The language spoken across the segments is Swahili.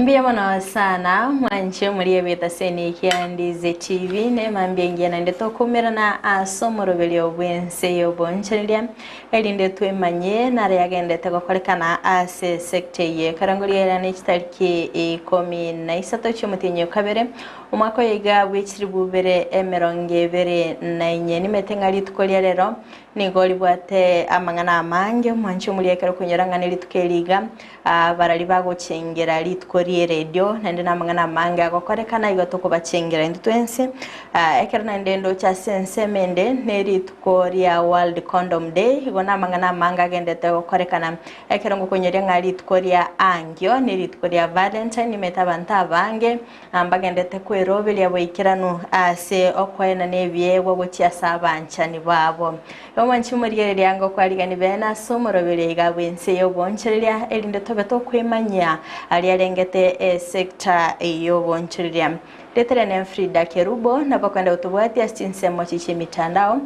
Mbiyamana sana mwanche muri seni kia Ndizi TV ne mambia na ndeto kumerana asomorobelio bwense yobonchereria elinde twemanye nare yagendete gokorekana ase sekte ye karangoria ni kitariki 13 cy'umutinyo kabere umwaka yiga w'ikiri bubere emeronge bere na inye nimetenga lituko lya rero nigoli bwate amangana amange mwanche muri ekero kunyurangana litukeliga barali bagochengera lituko lye radio nende namangana amange agokorekana igo tokobachengera indu twense ekero nende ndo cha sensemende ne lituko lya World Condom Day igo namangana amange agendete gokorekana ekero ngokonyeria nga lituko lya angio ne lituko lya Valentine nimetabanta abange ambagendete kwerobelia boikiranu ase okwena nebyegwa gochia sabanchani babo omanchi murigereria ngo kwaligani bena somorobele igabwense yobonchereria elinde tobe tokwemanya ali alengete sector yobonchereria letere ne Frida Kerubo nabakwenda utubwati asinsemo chichi mitandao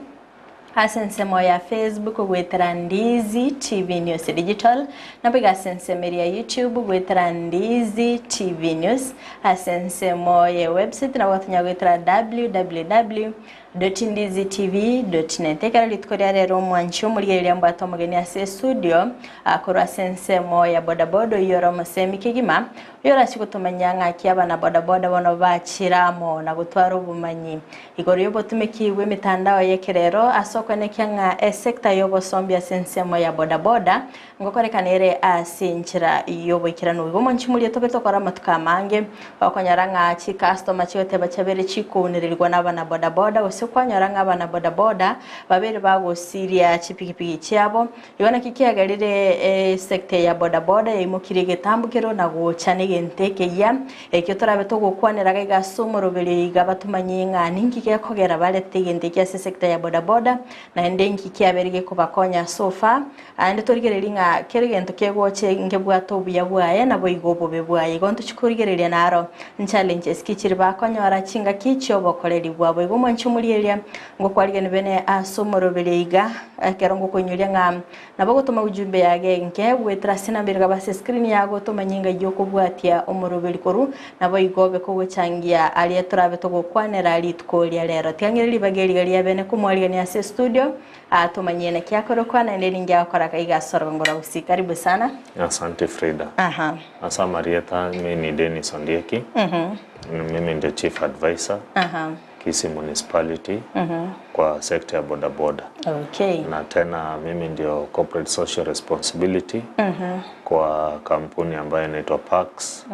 asensemo ya Facebook gwetera Ndizi TV News Digital nabiga asensemeria YouTube gwetera Ndizi TV News asensemo ya website na watunya gwetera www.ndizitv.net ekara lituko lya rero mwancho muri mbwato mugeni ase studio akorwa sensemo ya bodaboda yoro musemi kigima yora sikutumanya ngaki abana bodaboda bono bachiramo na gutwara ubumanyi igoro yobotumikiwe mitandao yekerero asokone nga e sector yobosombya sensemo ya bodaboda ngokorekanere asinchira yobikirano bigo mwancho muri tobe tokora matuka mange bakonyara ngachi customer chiyote bachabere chikuunirirwa n'abana bodaboda kwanyora ng'abana bodaboda babere bagosiria chipikipiki chiabo ibona kikiagarire sector ya bodaboda imukire getambukiro na gocha nigenteke ya ekyo torabe togokwanera gaiga somorobere igabatumanye ng'ani nkike kogera barete genteke ase sector ya bodaboda na ende nkikiaberege kubakonya sofa ande torigereria ng'a kere gento kegoche ngebwato obuya bwaye nabo igobobe bwaye igonto chikorigereria naro challenges kichiri bakonyora chinga kicho bokoreri bwabo igo mwancho muri ngo kwaligani bene asomorobele iga ekero ngokonyoria nga nabo gotoma ujumbe yage nke gwetera sinambere gabase screen yago tomanyinga yokobwatia omorobeli koru nabo igobe kogochangia ali turabe togokwanera lituko lya lero tiangere libageli gali bene kumwaligani ase studio atomanyene kyakoro kwana ndeni ngyakora kaiga sorongora usi karibu sana. Asante Frida. Aha. Asa Marieta, mimi ni Dennis Ondieki. Mimi ndio chief advisor. Aha. Kisii Municipality kwa sekta ya bodaboda. Okay. Na tena mimi ndio corporate social responsibility kwa kampuni ambayo inaitwa Pax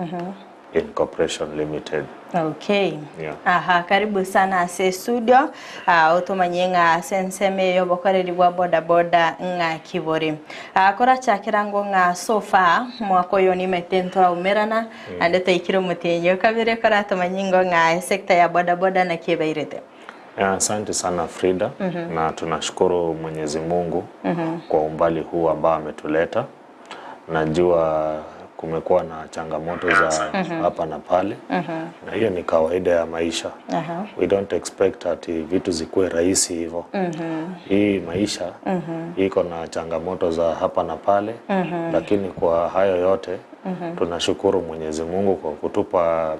Incorporation Limited. Okay. Yeah. Aha, karibu sana ase studio. Otomanyenga senseme yobokoreri bwa bodaboda nga kibori. Kora chakirango nga sofa mwako yoni metentora umerana andete ikiro mutenyo kabire kora tomanyingo nga sekta ya bodaboda na kibairete. Asante sana Frida. Na tunashukuru Mwenyezi Mungu kwa umbali huu ambao ametuleta. Najua kumekuwa na changamoto za hapa na pale. Na hiyo ni kawaida ya maisha. We don't expect ati vitu zikuwe rahisi hivyo. Hii maisha iko na changamoto za hapa na pale. Lakini kwa hayo yote tunashukuru Mwenyezi Mungu kwa kutupa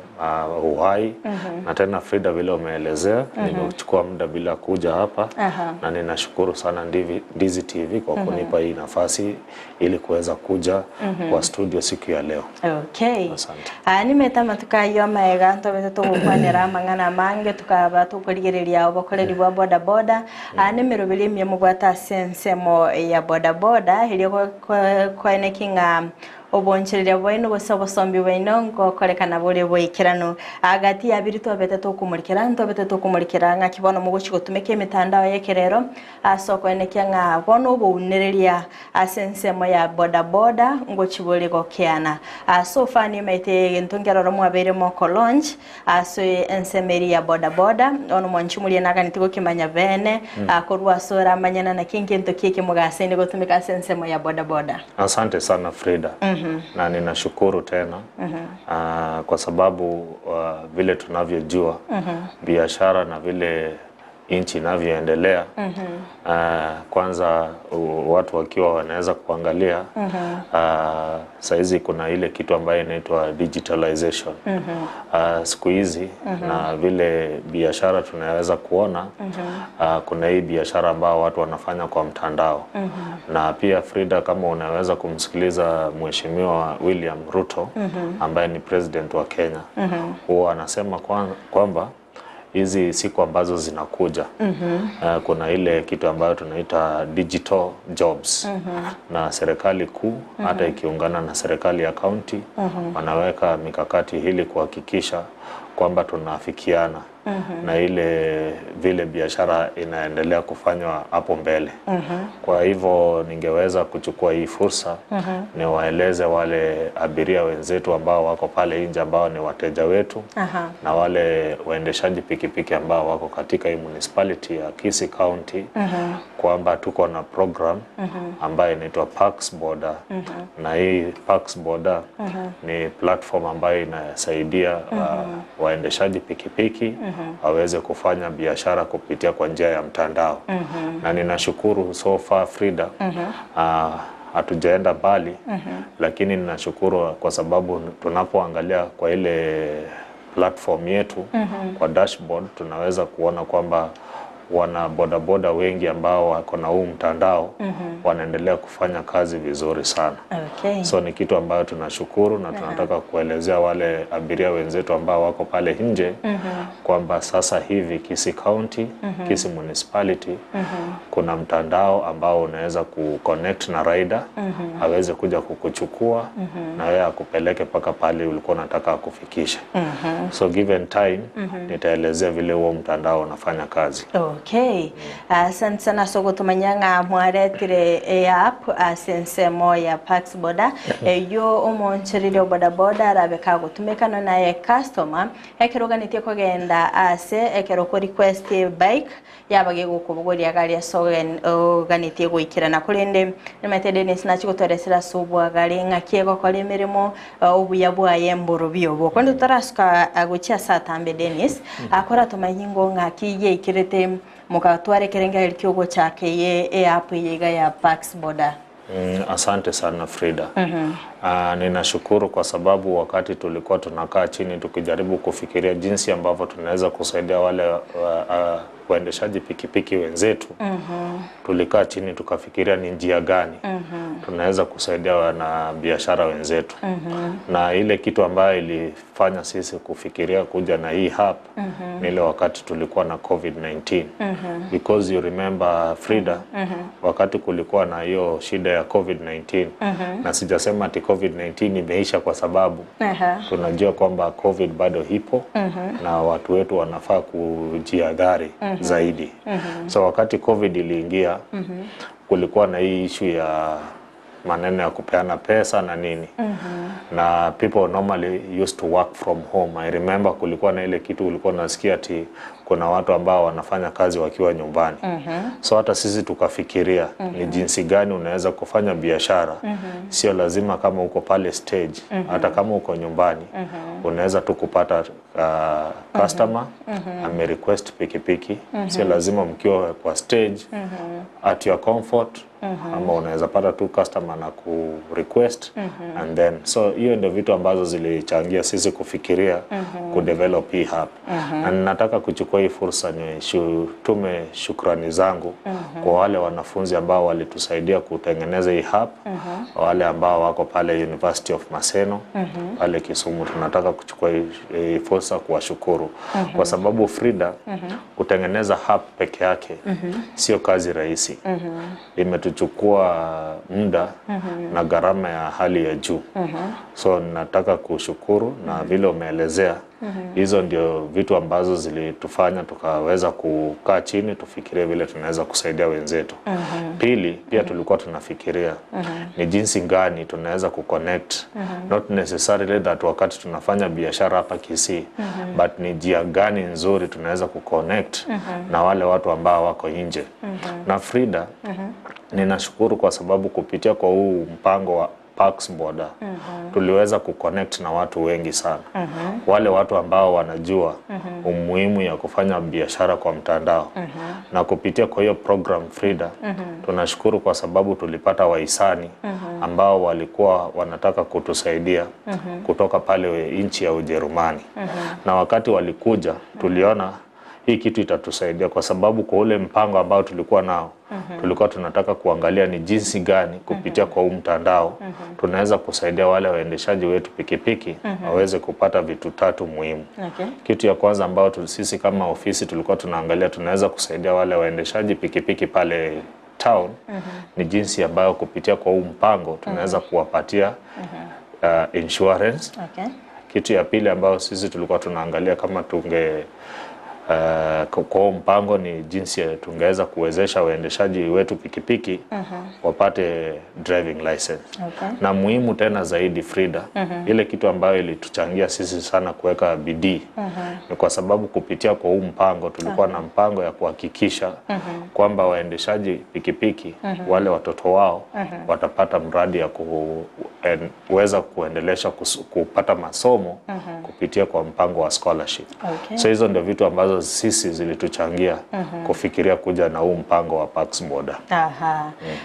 uhai. Na tena Frida, vile umeelezea, nimechukua muda bila kuja hapa. Na ninashukuru sana Ndizi TV kwa kunipa hii nafasi ili kuweza kuja kwa studio siku ya leo. Okay. Asante. Nimetama tukayo maega ntobete togokwanera amang'ana mange tukaba tukorigereria obokoreri bwa bodaboda. Nimeroberi emia sensemo ya bodaboda ilio kwaenekinga obonchereria bwaino gose obosombi bwaino ngokorekana bore boikerano agati yabiri tobete tokumurikira ntobete tokumurikira ng'a kibono mugochi gotumeka emitandao yekerero asokwenekia ng'a bono obounereria asensemo ya bodaboda ngochibore gokeana sofa ni maite gento ngeroro mwabere moko launch aso ensemeri ya bodaboda ono mwanchumulie naga nitigo kimanya bene akorwa sora manyana na kinkento kike mugasende gotumeka sensemo ya bodaboda. Asante sana Frida. Na ninashukuru tena kwa sababu vile tunavyojua biashara na vile nchi inavyoendelea. Kwanza watu wakiwa wanaweza kuangalia saizi kuna ile kitu ambayo inaitwa digitalization. Siku hizi na vile biashara tunaweza kuona kuna hii biashara ambayo watu wanafanya kwa mtandao. Na pia Frida, kama unaweza kumsikiliza Mheshimiwa William Ruto ambaye ni president wa Kenya, huwa anasema kwamba hizi siku ambazo zinakuja kuna ile kitu ambayo tunaita digital jobs. Na serikali kuu hata ikiungana na serikali ya county wanaweka mikakati ili kuhakikisha kwamba tunafikiana na ile vile biashara inaendelea kufanywa hapo mbele. Kwa hivyo ningeweza kuchukua hii fursa niwaeleze wale abiria wenzetu ambao wako pale nje ambao ni wateja wetu na wale waendeshaji pikipiki ambao wako katika hii municipality ya Kisii County kwamba tuko na program ambayo inaitwa Pax Boda. Na hii Pax Boda ni platform ambayo inasaidia waendeshaji pikipiki waweze kufanya biashara kupitia kwa njia ya mtandao. Na ninashukuru so far Frida, hatujaenda mbali, lakini ninashukuru kwa sababu tunapoangalia kwa ile platform yetu kwa dashboard tunaweza kuona kwamba wana bodaboda wengi ambao wako na huu mtandao wanaendelea kufanya kazi vizuri sana. So ni kitu ambayo tunashukuru na tunataka kuelezea wale abiria wenzetu ambao wako pale nje kwamba sasa hivi Kisii County, Kisii Municipality kuna mtandao ambao unaweza kuconnect na rider aweze kuja kukuchukua na wewe akupeleke mpaka pale ulikuwa unataka akufikishe. So given time nitaelezea vile huo mtandao unafanya kazi. Okay. Asante sana soko tumanyanga mwaretire app asensemo ya Pax Boda eyo omoncherire boda boda rabeka gutumeka no naye customer ekeroganitie kogenda ase ekeroko request bike yabage gukubugoria gari so oganitie guikirana kurinde nimete Dennis nachi gutoresera subwa gari ng'akie gokora emirimo obuya bwaye mburu biobo kwenda tarasuka guchia saa tambe Dennis akora tumanyingo ng'aki yeikirete mukatware kerenga kyogo chake ye app yega ya Pax Boda. Asante sana Frida. Ninashukuru kwa sababu wakati tulikuwa tunakaa chini tukijaribu kufikiria jinsi ambavyo tunaweza kusaidia wale waendeshaji pikipiki wenzetu, tulikaa chini tukafikiria ni njia gani tunaweza kusaidia wanabiashara wenzetu. Na ile kitu ambayo ilifanya sisi kufikiria kuja na hii app ni ile wakati tulikuwa na COVID-19. Because you remember Frida, wakati kulikuwa na hiyo shida ya COVID-19, na sijasema ati COVID-19 imeisha kwa sababu tunajua kwamba COVID bado ipo na watu wetu wanafaa kujihadhari zaidi. So wakati COVID iliingia, kulikuwa na hii issue ya maneno ya kupeana pesa na nini. Na people normally used to work from home. I remember kulikuwa na ile kitu ulikuwa unasikia ati kuna watu ambao wanafanya kazi wakiwa nyumbani. So hata sisi tukafikiria ni jinsi gani unaweza kufanya biashara. Sio lazima kama uko pale stage, hata kama uko nyumbani, unaweza tu kupata customer ame request pikipiki. Sio lazima mkiwa kwa stage, at your comfort, ama unaweza pata tu customer na ku request and then so hiyo ndio vitu ambazo zilichangia sisi kufikiria ku develop hii app. Na nataka kuchukua hii fursa nishutume shukrani zangu kwa wale wanafunzi ambao walitusaidia kutengeneza hii app, wale ambao wako pale University of Maseno pale Kisumu. Tunataka kuchukua hii fursa kuwashukuru kwa sababu Frida, kutengeneza app peke yake sio kazi rahisi. Imetuchukua muda na gharama ya hali ya juu. So nataka kushukuru na vile umeelezea, hizo ndio vitu ambazo zilitufanya tukaweza kukaa chini tufikirie vile tunaweza kusaidia wenzetu. Pili, pia tulikuwa tunafikiria ni jinsi gani tunaweza kuconnect, not necessarily that wakati tunafanya biashara hapa Kisii, but ni njia gani nzuri tunaweza kuconnect na wale watu ambao wako nje. Na Frida, ninashukuru kwa sababu kupitia kwa huu mpango wa Pax Boda, tuliweza kuconnect na watu wengi sana. Wale watu ambao wanajua umuhimu ya kufanya biashara kwa mtandao. Na kupitia kwa hiyo program Frida, tunashukuru kwa sababu tulipata wahisani ambao walikuwa wanataka kutusaidia kutoka pale nchi ya Ujerumani. Na wakati walikuja tuliona hii kitu itatusaidia kwa sababu kwa ule mpango ambao tulikuwa nao, tulikuwa tunataka kuangalia ni jinsi gani kupitia kwa huu mtandao tunaweza kusaidia wale waendeshaji wetu pikipiki waweze kupata vitu tatu muhimu. Kitu ya kwanza ambao sisi kama ofisi tulikuwa tunaangalia tunaweza kusaidia wale waendeshaji pikipiki pale town ni jinsi ambayo kupitia kwa huu mpango tunaweza kuwapatia insurance. Kitu ya pili ambayo sisi tulikuwa tunaangalia kama tunge kwa mpango ni jinsi tungeweza kuwezesha waendeshaji wetu pikipiki wapate driving license. Na muhimu tena zaidi Frida, ile kitu ambayo ilituchangia sisi sana kuweka bidii ni kwa sababu kupitia kwa huu mpango tulikuwa na mpango ya kuhakikisha kwamba waendeshaji pikipiki wale watoto wao watapata mradi ya kuweza kuendelesha kupata masomo kupitia kwa mpango wa scholarship. So hizo ndio vitu ambazo sisi zilituchangia kufikiria kuja na huu mpango wa Pax Boda.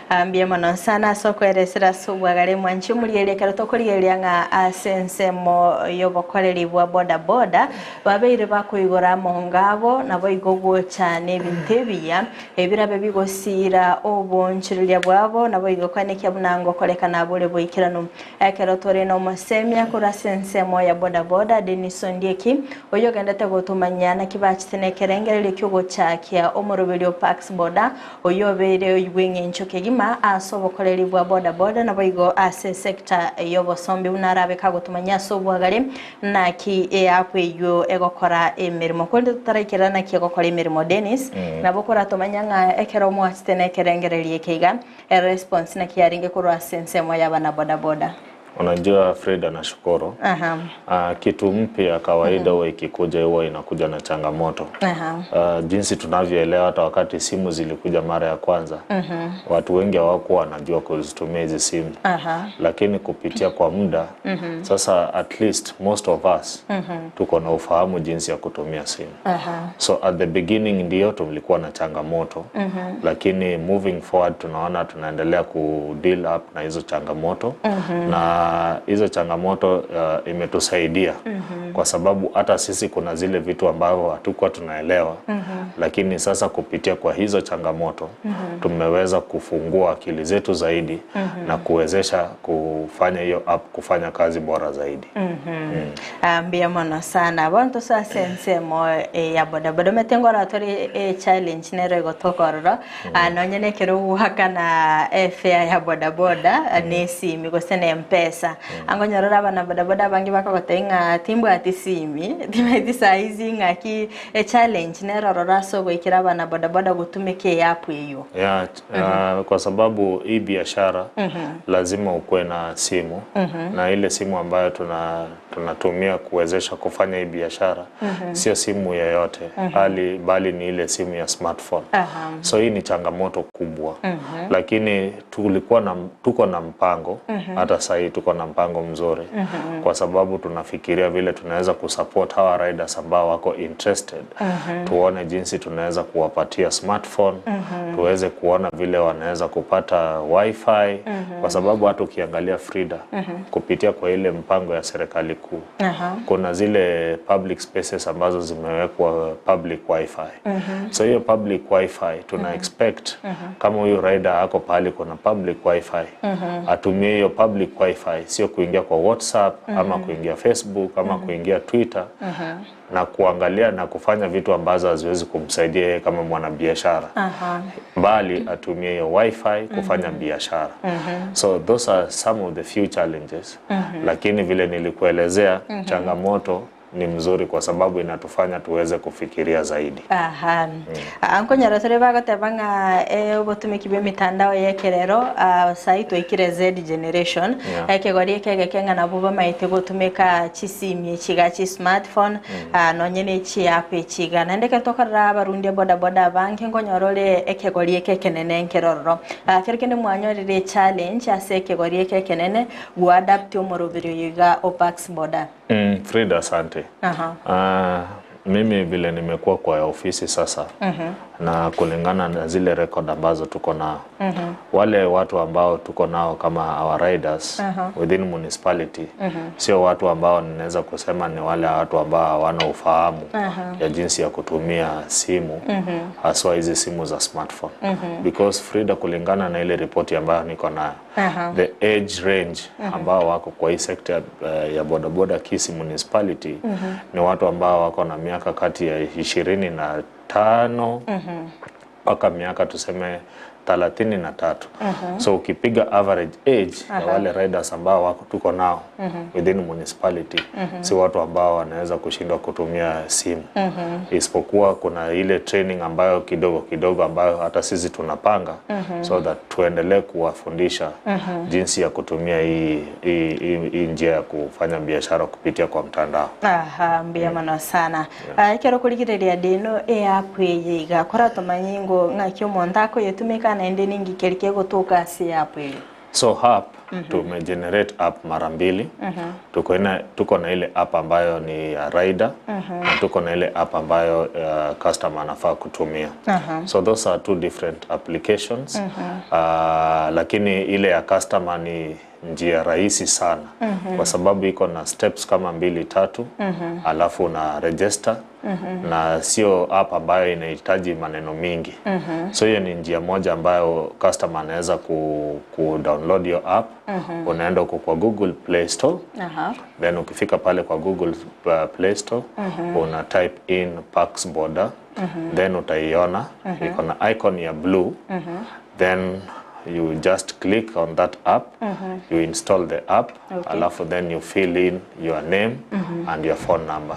Ambia mono sana sokweresera subwagale mwanchi mulielekero tokoligeria ng'a asensemo yobokoreri bwa boda boda babeire bakoigora mongabo nabo igogocha n'ebintu ebiya ebirabe bigosira obonchiria bwabo nabo igokwanekia bunango kolekana bole boikirano ekero tore no mosemia kura sensemo ya boda boda Dennis Ondieki oyo gendete gotumanyana kibachitene kerengerere kyogochakia omorobelio Pax Boda oyo beire oywengencho kegima asobokoreri bwa boda boda nabo igo ase sector yobosombi unarabe kagotumanya sobwagale naki eapo eyo egokora emirimo kondi tutaraikira naki egokora emirimo Dennis nabo koratumanya nga ekero mwachitene kerengerere keiga e response naki yaringe korwa sensemo yabana boda boda. Unajua Frida, nashukuru. Kitu mpya kawaida huwa ikikuja huwa inakuja na changamoto. Jinsi tunavyoelewa hata wakati simu zilikuja mara ya kwanza, watu wengi hawakuwa wanajua kuzitumia hizi simu. Lakini kupitia kwa muda, sasa at least most of us tuko na ufahamu jinsi ya kutumia simu. So at the beginning ndio tulikuwa na changamoto, lakini moving forward tunaona tunaendelea ku deal up na hizo changamoto. Na hizo changamoto imetusaidia kwa sababu hata sisi kuna zile vitu ambavyo hatukuwa tunaelewa, lakini sasa kupitia kwa hizo changamoto tumeweza kufungua akili zetu zaidi na kuwezesha kufanya hiyo app kufanya kazi bora zaidi. Ambia mono sana bonto sa sensemo ya boda boda metengora tori challenge nero gotokororo anonye kero uhakana fare ya boda boda nesi gose mpesa angonyorora abana boda boda bangi bakagotenga timbu ati simi timaiti saizi ngaki challenge nerorora so goikira abana boda boda gutumike app iyo ya kwa sababu hii biashara lazima ukuwe na simu na ile simu ambayo tunatumia kuwezesha kufanya hii biashara sio simu yoyote bali ni ile simu ya smartphone. So hii ni changamoto kubwa, lakini tulikuwa na tuko na mpango hata sasa tuko na mpango mzuri kwa sababu tunafikiria vile tunaweza kusupport hawa riders ambao wako interested. Tuone jinsi tunaweza kuwapatia smartphone, tuweze kuona vile wanaweza kupata wifi, kwa sababu hata ukiangalia Frida kupitia kwa ile mpango ya serikali kuu kuna zile public spaces ambazo zimewekwa public wifi. So hiyo public wifi tuna expect kama huyu rider ako pahali kuna public wifi atumie hiyo public wifi, sio kuingia kwa WhatsApp ama kuingia Facebook ama kuingia Twitter na kuangalia na kufanya vitu ambazo haziwezi kumsaidia yeye kama mwanabiashara, bali atumie hiyo wifi kufanya biashara. So those are some of the few challenges. Lakini vile nilikuelezea, changamoto ni mzuri kwa sababu inatufanya tuweze kufikiria zaidi. Aha. Ankonyora tore bagoteba ng'a obotumiki bwa mitandao yekerero sai twikire Z generation ekegori ekegeke ng'a nabo bamaete gotumika chisimi chiga chi smartphone nonye ne chi app chiga naende ketokorera abarundi boda boda banke nkonyorore ekegori ekekenene nkerororo kero kende mwanyorire challenge ase ekegori ekekenene guadapt omorobiri yiga Pax Boda. Frida, asante. Mimi vile nimekuwa kwa ofisi sasa na kulingana na zile record ambazo tuko nao wale watu ambao tuko nao kama our riders within municipality sio watu ambao ninaweza kusema ni wale watu ambao hawana ufahamu ya jinsi ya kutumia simu haswa hizi simu za smartphone because Frida, kulingana na ile ripoti ambayo niko nayo the age range ambao wako kwa hii sekta ya bodaboda Kisii municipality ni watu ambao wako na miaka kati ya 25 mpaka miaka tuseme 33. So ukipiga average age ya wale riders ambao wako tuko nao within municipality si watu ambao wanaweza kushindwa kutumia simu. Isipokuwa kuna ile training ambayo kidogo kidogo ambayo hata sisi tunapanga so that tuendelee kuwafundisha jinsi ya kutumia hii njia ya kufanya biashara kupitia kwa mtandao. Aha, mbiya mano sana. Ekero kurigereria dino app yiga kora tomanyingo ng'aki omonto akoyetumika naende ningi kerike gotoka ase app eye. So app tumegenerate app mara mbili. Tuko na ile app ambayo ni ya rider na tuko na ile app ambayo customer anafaa kutumia. So those are two different applications. Lakini ile ya customer ni njia rahisi sana kwa sababu iko na steps kama 2-3 alafu una register na sio app ambayo inahitaji maneno mingi. So hiyo ni njia moja ambayo customer anaweza ku download your app. Unaenda huko kwa Google Play Store. Then ukifika pale kwa Google Play Store una type in Pax Boda. Then utaiona iko na icon ya blue. Then you just click on that app. You install the app. Alafu then you fill in your name and your phone number.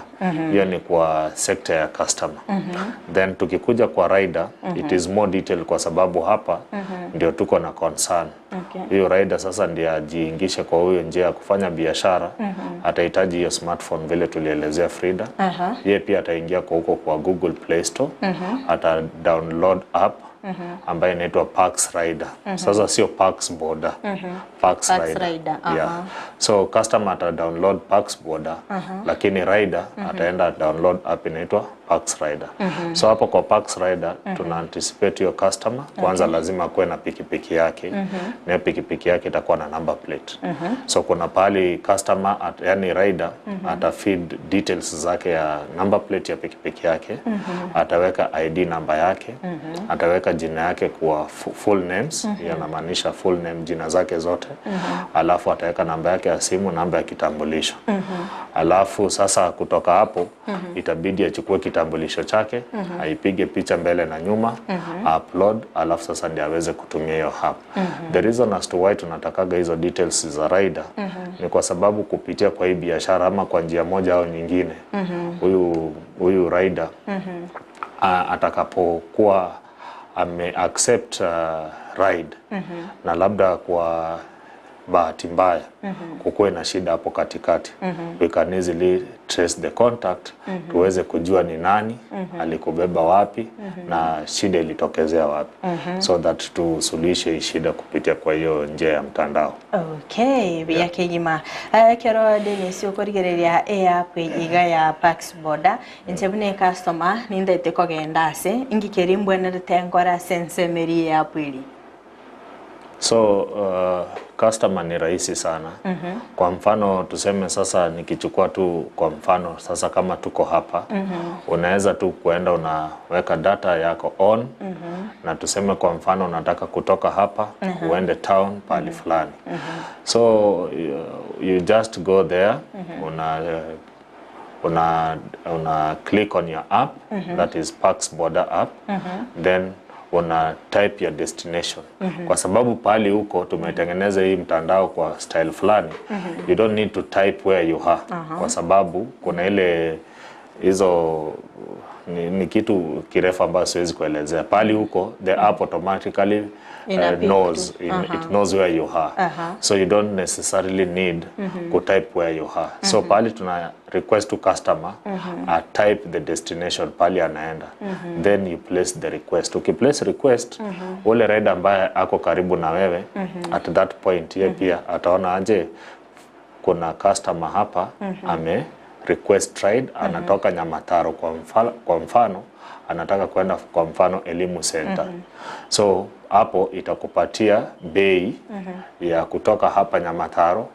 Hiyo ni kwa sekta ya customer. Then tukikuja kwa rider, it is more detailed kwa sababu hapa ndio tuko na concern. Hiyo rider sasa ndiye ajiingishe kwa huyo njia ya kufanya biashara. Atahitaji hiyo smartphone vile tulielezea Frida. Yeye pia ataingia kwa huko kwa Google Play Store. Ata download app ambayo inaitwa Pax Rider. Sasa sio Pax Boda. Pax Rider. Rider. Yeah. So customer ata download Pax Boda, lakini rider ataenda download app inaitwa Pax Rider. So hapo kwa Pax Rider tuna anticipate your customer kwanza lazima kuwe na pikipiki yake. Na pikipiki yake itakuwa na number plate. So kuna pahali customer yani rider ata feed details zake ya number plate ya pikipiki yake. Ataweka ID number yake. Ataweka jina yake kwa full names, yanamaanisha full name, jina zake zote. Alafu ataweka namba yake ya simu, namba ya kitambulisho. Alafu sasa kutoka hapo itabidi achukue kitambulisho chake, aipige picha mbele na nyuma, upload, alafu sasa ndiye aweze kutumia hiyo app. The reason as to why tunatakaga hizo details za rider ni kwa sababu kupitia kwa hii biashara ama kwa njia moja au nyingine, huyu rider atakapokuwa ame accept ride na labda kwa bahati mbaya kukuwe na shida hapo katikati, we can easily trace the contact, tuweze kujua ni nani alikubeba wapi na shida ilitokezea wapi, so that tusuluhishe shida kupitia kwa hiyo njia ya mtandao. Okay, yeah. Kegima kero Dennis ukorigereria app iga ya Pax Boda inchebune customer nindete kogenda ase ingikeri mbwenerete ngora sensemeri ya app ili. So customer ni rahisi sana. Kwa mfano tuseme sasa nikichukua tu kwa mfano sasa kama tuko hapa, unaweza tu kuenda unaweka data yako on, na tuseme kwa mfano unataka kutoka hapa uende town pahali fulani. So you just go there, una click on your app, that is Pax Boda app, then Una type ya destination, kwa sababu pahali huko tumetengeneza hii mtandao kwa style fulani, you don't need to type where you are, kwa sababu kuna ile hizo ni kitu kirefu ambayo siwezi kuelezea. Pahali huko the app automatically Ina pick knows tu. It knows where you are, so you don't necessarily need ku type where you are. So pahali tuna request to customer type the destination pahali anaenda, then you place the request. Ukiplace request, ule rider ambaye ako karibu na wewe at that point, ye pia ataona aje kuna customer hapa ame request ride, anatoka Nyamataro kwa mfano anataka kwenda, kwa mfano, Elimu Center. So hapo itakupatia bei ya kutoka hapa Nyamataro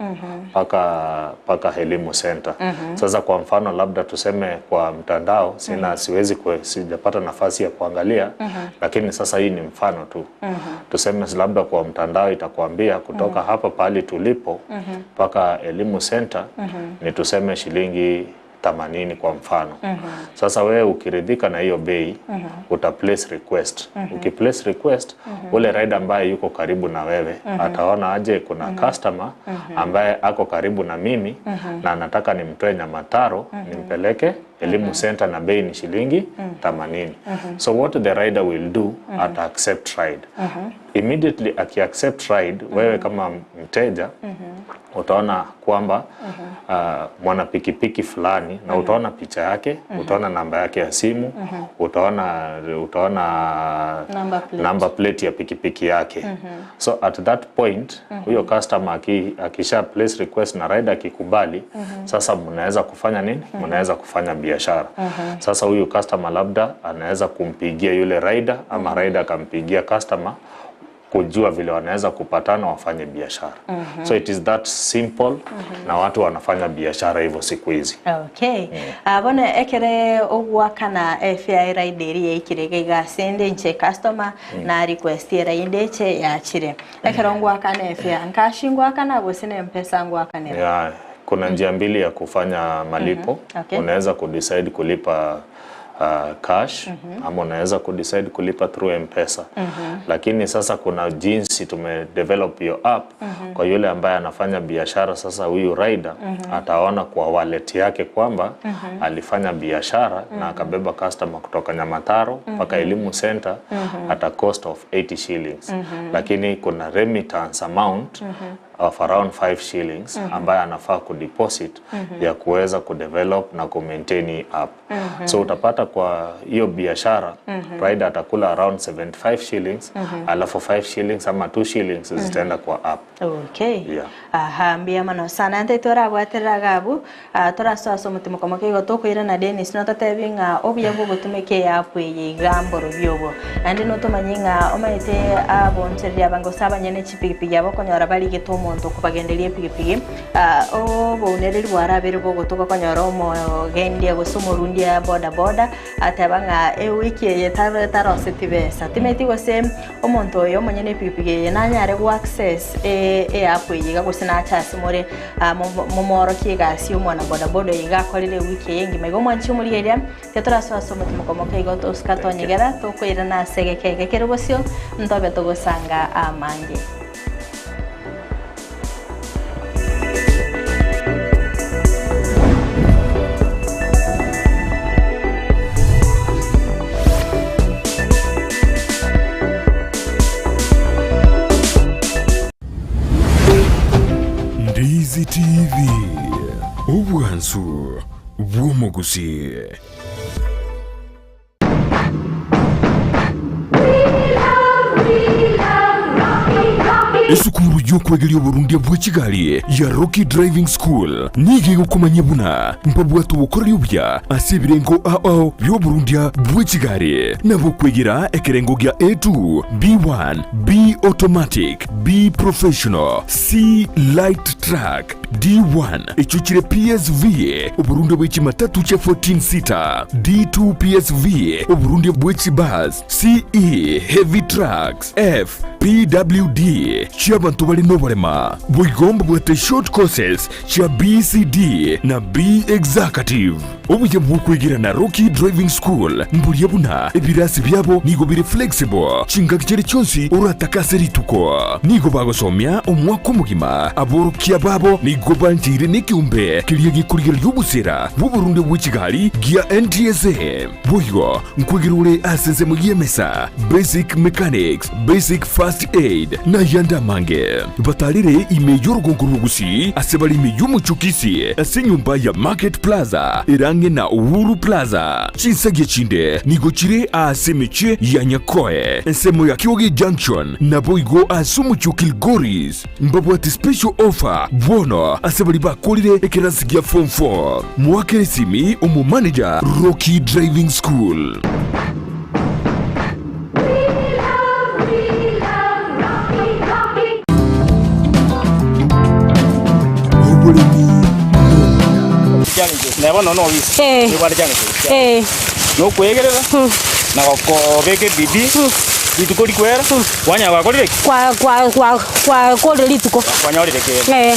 mpaka Elimu Center. Sasa kwa mfano labda tuseme kwa mtandao sina siwezi sijapata nafasi ya kuangalia, lakini sasa hii ni mfano tu. Tuseme labda kwa mtandao itakuambia kutoka hapa pahali tulipo mpaka Elimu Center ni tuseme shilingi 80 kwa mfano. Sasa wewe ukiridhika na hiyo bei, uta place request. Ukiplace request, ule rider ambaye yuko karibu na wewe ataona aje kuna customer ambaye ako karibu na mimi na anataka nimtoe Nyamataro nimpeleke Elimu Center na bei ni shilingi 80. So what the rider will do, ata accept ride. Immediately aki accept ride, wewe kama mteja utaona kwamba mwana pikipiki fulani na utaona picha yake, utaona namba yake ya simu, utaona Number plate. Number plate ya pikipiki yake. So at that point huyo customer akisha place request na rider akikubali, sasa mnaweza kufanya nini? Mnaweza kufanya biashara. Sasa huyu customer labda anaweza kumpigia yule rider ama rider akampigia customer kujua vile wanaweza kupatana wafanye biashara. So it is that simple, na watu wanafanya biashara hivyo siku hizi. Okay. Bono ekere ogwakana fare ride eri yaikire iga sende nche customer na request era inde yachire ekero ngwakana fare nkashi ngwakana gose ne mpesa ngwakanira? Yeah, kuna njia mbili ya kufanya malipo. Unaweza kudecide kulipa cash ama unaweza kudecide kulipa through M-Pesa. Lakini sasa kuna jinsi tumedevelop hiyo app kwa yule ambaye anafanya biashara. Sasa huyu rider ataona kwa wallet yake kwamba alifanya biashara na akabeba customer kutoka Nyamataro mpaka Elimu Center at a cost of 80 shillings, lakini kuna remittance amount of around 5 shillings ambayo anafaa kudeposit ya kuweza kudevelop na kumaintain hii app. So utapata kwa hiyo biashara rider atakula around 75 shillings, alafu 5 shillings ama 2 shillings zitaenda kwa app. Okay. Yeah. Aha, mbia mano sana nte torabwaterera gabu torasoasa omotimo komo keigo tokoirana Dennis nototebi ng'a obuya bwogotumeka app eye igamboro biobo naende notomanye ng'a omaete abonchereria abange ase abanyene chipigipigi abo okonyora barigete omonto okobagenderia epigipigi obounereri bwarabere bogotoka okonyora omogendia gose omorundia boda boda ateba ng'a ewiki eye taroseti besa timeti gose omonto oyo omonyene epigipigi eye nanyare go access e app eye iga gose nacha ase more momorokie egasi omwana boda boda eye iga akorire ewiki eye engima igo omwanchi omorigereria tetorasoa ase omotimo komoka igo tosika tonyegera tokoirana ase egekege kere bosio ntobe togosanga amange. Ndizi TV, obwansu bw'omuguzi. Esukuru y'okwegeria oburundia bw'ekigali ya Rocky Driving School nige gukumanya buna mpabwatu bukoreri obya ase ebirengo ao by'oburundia bw'ekigali nabo kwegera ekerengo gya A2, B1, B automatic, B professional, C light truck, D1 echukire PSV oburundi bw'ekimatatu kya 14 sita, D2 PSV oburundi bw'ekibus, CE heavy trucks, F PWD. Chiabanto bari noborema boigo mbabwate short courses chia BCD na B Executive. Obuya bwokwegera na Rocky Driving School mburia buna ebirasi byabo nigo biri flexible chingaki chiri chonsi oratakase rituko nigo bagosomia omwaka omogima aborokia babo nigo banjire n'ikiumbe kiria gikurigera obusera bw'oburundi bw'ekigali gia NTSA boigo nkwegera ore ase ensemo y'emesa basic mechanics basic first aid na yanda mange batarire ime y'orugongo rw'obugusi ase bari ime y'omuchukisi ase enyumba ya Market Plaza erange na Uhuru Plaza chinsagi chinde nigo chire ase emichie ya Nyakoe ensemo ya Kyogi Junction na boigo ase omuchie o Kilgoris mbabwate special offer bono ase bari bakorire ekerasi gia form 4 mwakere simi omu manager Rocky Driving School. Nokwegerera na gokobeka ebidi rituko rikwera kwanya gwakorire kwa kwa rituko kwanyorire kere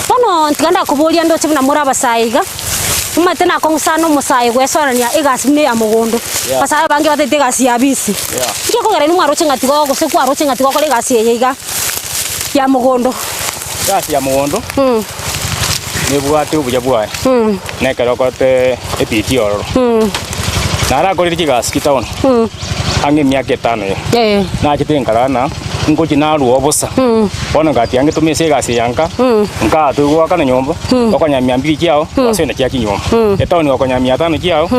bono ntiganda kuboria ndoche buna muri abasaiga umate nakong'usana omosae gwesorania egasi buna ya mogondo basae bange batete egasi ya bisi nki kogera nimwaroche ng'ati gose kwaroche ng'ati gokora egasi eye iga ya mogondo egasi ya mogondo nibwate obuya bwaye nekero okote ebidi ororo narakorire chigasi kitaoni ang'e emiaka etano eye nachete nkarana nkochi narwa obosa bono ngati ange tumese egasi yanka nkatwe gwakana nyomba okonya mia mbili chiao asende chia chinyomba etaoni okonya mia tano chiao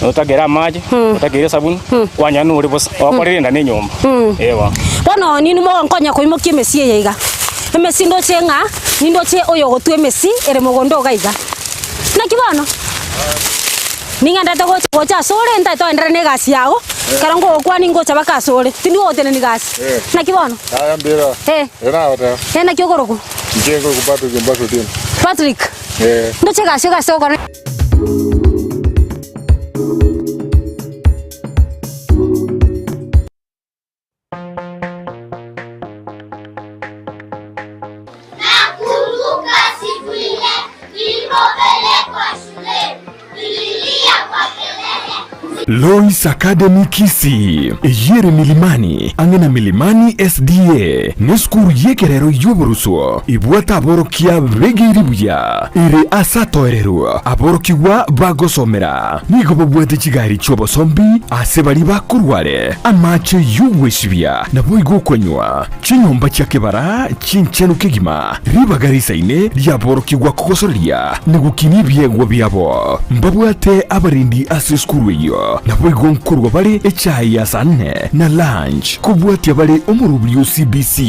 otagera amache otagera esabuni kwanya nore bosa okorire enda ne nyomba ewa bono nini mogonkonya koimokia emesi eye iga emesi ndoche ng'a nindoche oyo gotwa emesi ere mogondo iga iga naki bono ning'endete gocha asore ntaete oendere na egasi yago ekero ngogokwani ngocha baka asore tindi gogoteneni gasi naki bono aya mbira naki ogorokwa inche ngorokwa Patrick Ombaso Otieno. Patrick ndoche egasi egasi ogokora. Nakumbuka siku ile nilipopelekwa shuleni, nililia kwa kelele. Lois Academy Kisii eyere Milimani ang'e na Milimani SDA ne sukuru yekerero y'oborusuo ibwata aborokia begeiri buya ere asatoererwa aborokigwa bagosomera nigo babwate chigari chi'obosombi ase bari bakurware amache y'obwesibia nabo igo okonywa chinyomba chia kebara chinchenu kegima ribaga risaine riaborokigwa kogosoreria nigukini ebiegwa biabo mbabwate abarindi ase sukuru eyo nabo igo nkorwa bari echai ya saa nne na lunch kubwatia bari omurubrio CBC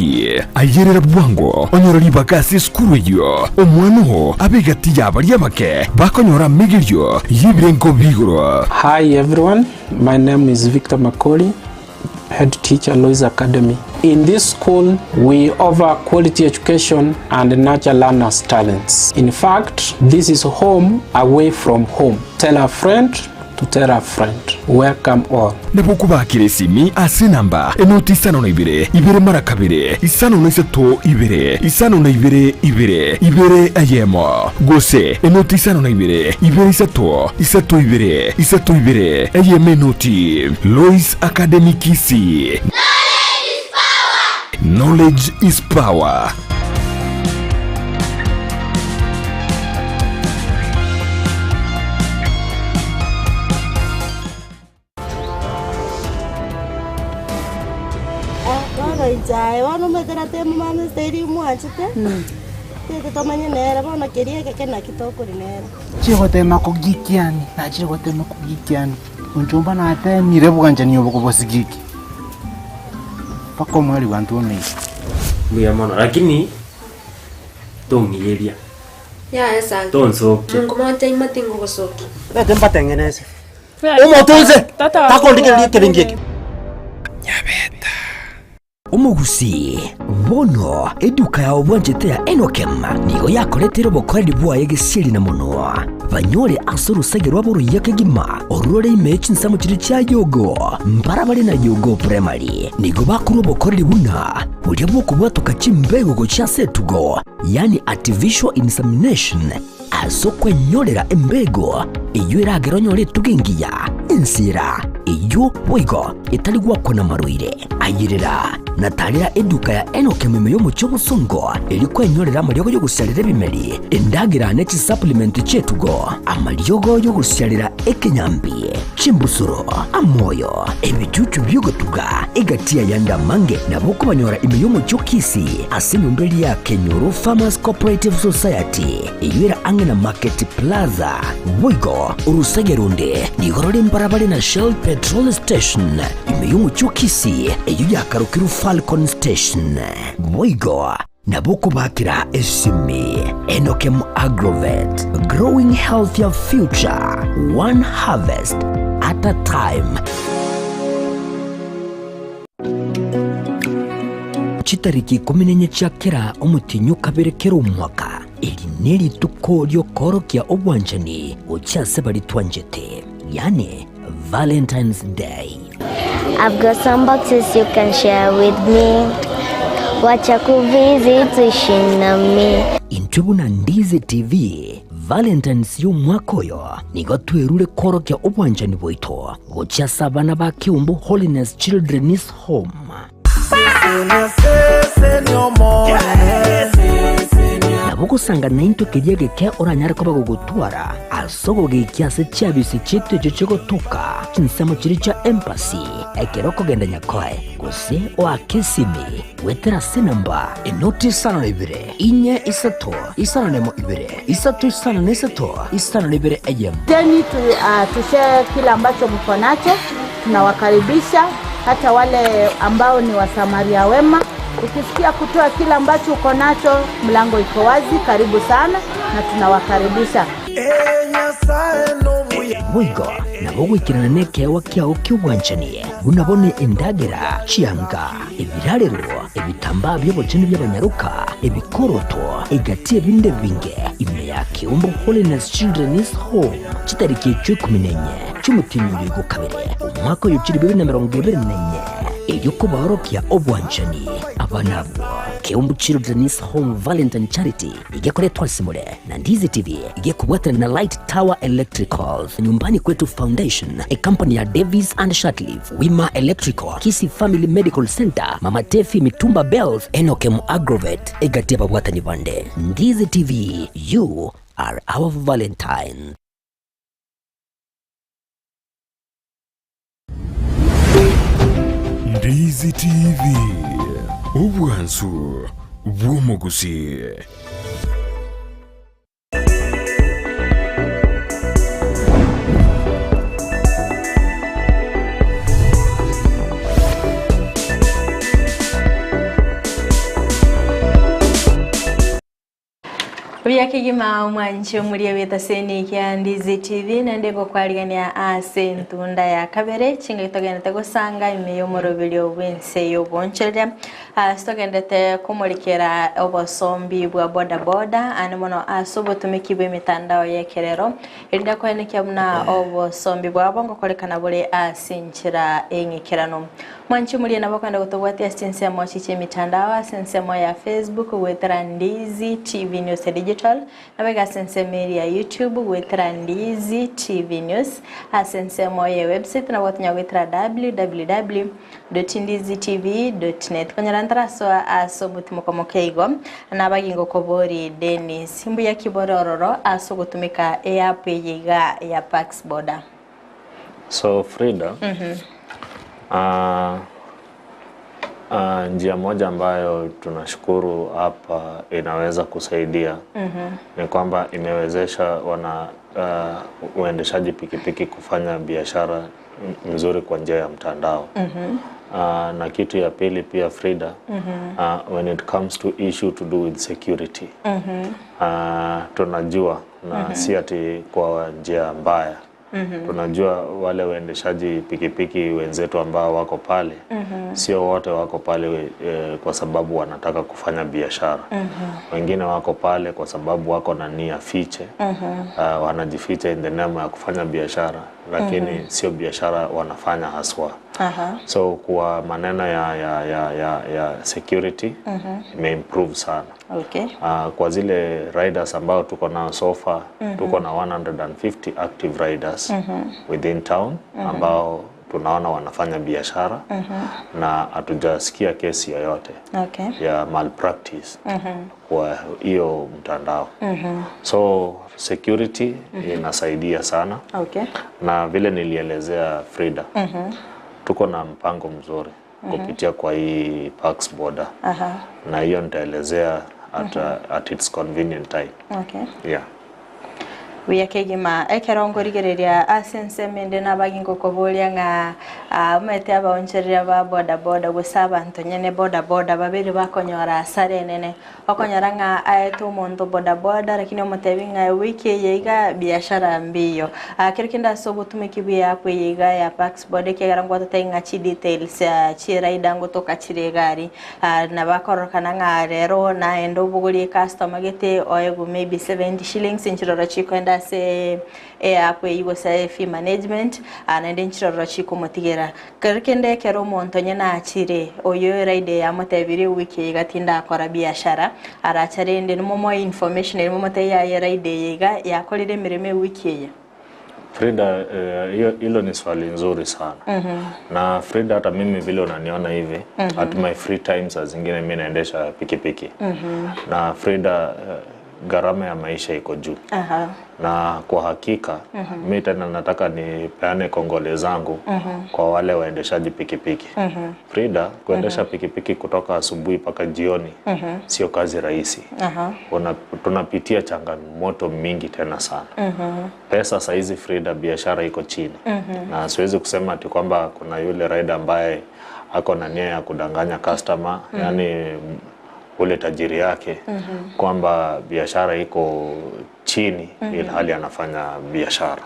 ayerera bwango onyora ribaga ase sukuru eyo omwanoho abegati yabari abake bakonyora migirio yibirengo bigoro. Hi everyone, my name is Victor Makoli, head teacher Lois Academy. In this school, we offer quality education and nurture learners' talents. In fact, this is home away from home. Tell a friend to tell a friend. Welcome all. Nabokubakire simi ase namba enoti isano na ibere ibere mara kabere isano na isato ibere isano na ibere ibere ibere ayemo gose enoti isano na ibere ibere isato isato ibere isato ibere ayeme enoti. Lois Academy Kisii. Knowledge is power. Jae bono metera temo mama steri mwachete tete tomanye nera bono keria keke na kitoko nera chigotema kugikiani na chigotema kugikiani unchumba na atemire bwanjani obukobosigiki pako mwali wantu omeisi mbuya mono lakini tongiyeria ya esa tonsoke mungu moja imatingo gosoki lete mbatengeneze umotunze takondike likelingiki. Omogusi bono eduka ya obwanchete ya Enokem nigo yakoretire obokoreri bwaye gesieri na mono banyore ase orosege rwabo ruya kegima orurore ime chinsamo chiri chia yogo mbarabare na yogo primary nigo bakuru obokoreri buna buria bwokobwatoka chimbego gochia setugo, yani artificial insemination asokwenyorera embego iyo iragero nyore tugengiya insira iyo boigo itari gwakona maruire ayirira natarira eduka ya Enokem yo mucyo busongo eri kwenyorera amaryogo yo gusyarira ebimeri endagira ne supplement chetugo amaryogo yo gusyarira ekenyambi chimbusuro amoyo ebicucu byogotuga egatia yanda mange naboko banyora ime yo mucyo kisi asinyumbeli ya Kenyoro Farmers Cooperative Society iyira angena Market Plaza boigo urusegerunde nigorore mbarabare na Shell Petrol Station ime yo mucyo kisi eyo yakarukiru Falcon Station boigo naboko bakira esimi Enokem Agrovet, growing healthier future one harvest at a time. Chitariki 14 chiakera omutinyu kaberekera omwaka eri nerituko ryokorokia obwanchani ochiase bari twanjete, yani Valentine's Day. I've got some boxes you can share with me. Wacha kuvisit shinami. Intubuna Ndizi TV Valentine's yo mwaka oyo nigo twerure korokia obwanchani bwaito gochiasa abana ba Kiumbu Holiness Children's Home. Nabogosanga nainto keriege ke oranyare koba gogotwara asogo gikiase chiabisi chitu echo chigotoka chinsemo chiri cha empasi ekero kogenda nyakoe gose oakesimi wetera senamba enoti sana ibere inye isato isana nemo ibere isato isana nesato isana ibere ayem. Teni tushare kila ambacho mko nacho, tunawakaribisha hata wale ambao ni wasamaria wema. Ukisikia kutoa kila ambacho uko nacho, mlango iko wazi, karibu sana na tunawakaribisha. Boigo nabo gwikirana nekewa kiao kiubwanchanie bunabone endagera chianga ebirarero ebitambaa by'obocheni by'abanyaruka ebikoroto egati ebinde binge ime ya Kiumbu Holiness Children's Home chitariki 14 ch'umutinyurigo kabere omwaka oyo chiri 2024 eyokubaorokia obwanchani abanabo Kiumbu Children's Home Valentine Charity igekoretwa simule na Ndizi TV igekubwatana na Light Tower Electricals Nyumbani Kwetu Foundation, a company ya Davis and Shatliff, Wima Electrical, Kisi Family Medical Center, Mama Tefi Mitumba Bells, Enokem Agrovet, egatia babwatani bande. Ndizi TV, you are our Valentine. Ndizi TV, obwansu bw'omuguzi. Byakigima omwanchi omurie betaseni kya Ndizi TV nandego kwaligania ase ntunda ya kabere chinga itogendete gosanga ime yomorobelio bwense yoboncherera asitogendete kumurikira obosombi bwa boda boda ane mono asobotumiki bwe mitandao yekerero erinda kwenekia muna obosombi bwa bongo kolekana bule asinchira engikirano. Mwanchi murie nabo kwenda kutobwatia sinsemo chiche mitandao sinsemo ya Facebook wetera Ndizi TV News Digital nabega sensemo ya YouTube wetera Ndizi TV News asensemo ya website na watunya wetera www.ndizitv.net konyarantara so asobuti mukeigo nabagingo kobori Dennis mbuya kiborororo asogotumika app yiga ya Pax Boda. So Frida, njia moja ambayo tunashukuru hapa inaweza kusaidia ni kwamba imewezesha wana uendeshaji pikipiki kufanya biashara nzuri kwa njia ya mtandao. Na kitu ya pili pia Frida, when it comes to issue to do with security, tunajua na si ati kwa njia mbaya, Tunajua wale waendeshaji pikipiki wenzetu ambao wako pale, sio wote wako pale kwa sababu wanataka kufanya biashara. Wengine wako pale kwa sababu wako na nia fiche. Wanajificha in the name ya kufanya biashara, lakini sio biashara wanafanya haswa. So kwa maneno ya security imeimprove sana. Kwa zile riders ambao tuko nao so far, tuko na 150 active riders within town ambao tunaona wanafanya biashara na hatujasikia kesi yoyote ya malpractice kwa hiyo mtandao. So security inasaidia sana. Na vile nilielezea Frida, tuko na mpango mzuri kupitia kwa hii Pax Boda. Na hiyo nitaelezea at its convenient time. Yeah. Wiyakegima ekerongorigereria asense mende nabagingo kobolia nga umete abaonchereria ba boda boda gusaba ntonyene boda boda babiri bakonyora asare nene okonyora nga aetu omonto boda boda lakini omotebi nga wiki yeiga biashara mbiyo kero kenda so butumiki bya kweyiga ya Pax Boda kegara ngwata tenga chi details chi rider ngotoka chire gari na bakorokana nga rero na endo buguri customer gete oego maybe 70 shillings inchirora chiko se app yigo sa fee management anaende nchiroro chiko motigera kerkende kero monto nyena achire oyo ride ya motebire wiki gatinda akora biashara aracharende numo information numo te ya ride yiga yakorire mirime wiki ya Frida, hilo ni swali nzuri sana. Na Frida, hata mimi vile unaniona hivi, at my free time saa zingine mimi naendesha pikipiki. Na Frida, gharama ya maisha iko juu. Na kwa hakika mimi tena nataka nipeane kongole zangu kwa wale waendeshaji pikipiki. Frida, kuendesha pikipiki kutoka asubuhi mpaka jioni sio kazi rahisi. Tunapitia changamoto mingi tena sana. Pesa saizi Frida, biashara iko chini. Na siwezi kusema ati kwamba kuna yule rider ambaye ako na nia ya kudanganya customer, yani ule tajiri yake kwamba biashara iko chini ilhali anafanya biashara.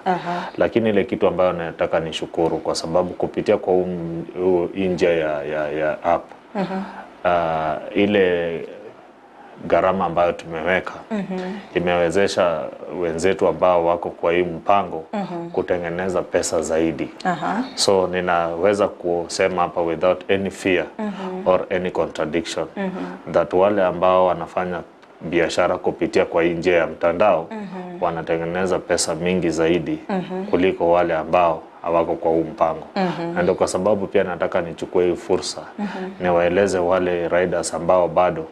Lakini ile kitu ambayo nataka nishukuru kwa sababu kupitia kwa njia ya app ile gharama ambayo tumeweka imewezesha wenzetu ambao wako kwa hii mpango kutengeneza pesa zaidi. So ninaweza kusema hapa without any fear or any contradiction that wale ambao wanafanya biashara kupitia kwa hii njia ya mtandao wanatengeneza pesa mingi zaidi kuliko wale ambao hawako kwa huu mpango. Na ndio kwa sababu pia nataka nichukue hii fursa niwaeleze wale riders ambao bado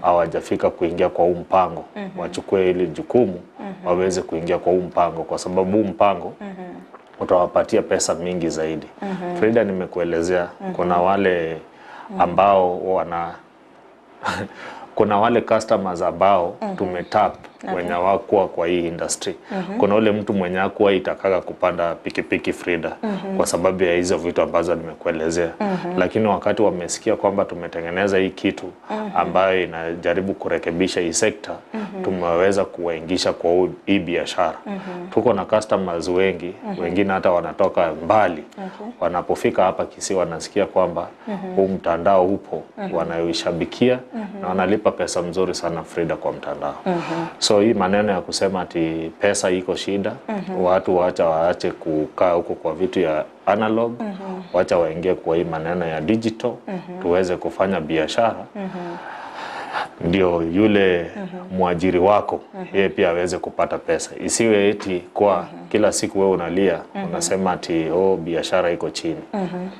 hawajafika kuingia kwa huu mpango, wachukue hili jukumu waweze kuingia kwa huu mpango, kwa sababu huu mpango utawapatia pesa mingi zaidi. Frida, nimekuelezea kuna wale ambao wana kuna wale customers ambao tumetap wenye hawakuwa kwa hii industry. Kuna ule mtu mwenye hakuwa itakaga kupanda pikipiki Frida kwa sababu ya hizo vitu ambazo nimekuelezea. Lakini wakati wamesikia kwamba tumetengeneza hii kitu ambayo inajaribu kurekebisha hii sekta, tumeweza kuwaingisha kwa hii biashara. Tuko na customers wengi, wengine hata wanatoka mbali. Wanapofika hapa Kisii wanasikia kwamba huu mtandao upo, wanaishabikia na wanalipa pesa mzuri sana Frida kwa mtandao. So hii maneno ya kusema ati pesa iko shida, watu waache kukaa huko kwa vitu ya analog, wacha waingie kwa hii maneno ya digital, tuweze kufanya biashara. Ndio yule mwajiri wako yeye pia aweze kupata pesa. Isiwe eti kwa kila siku wewe unalia unasema ati oh, biashara iko chini.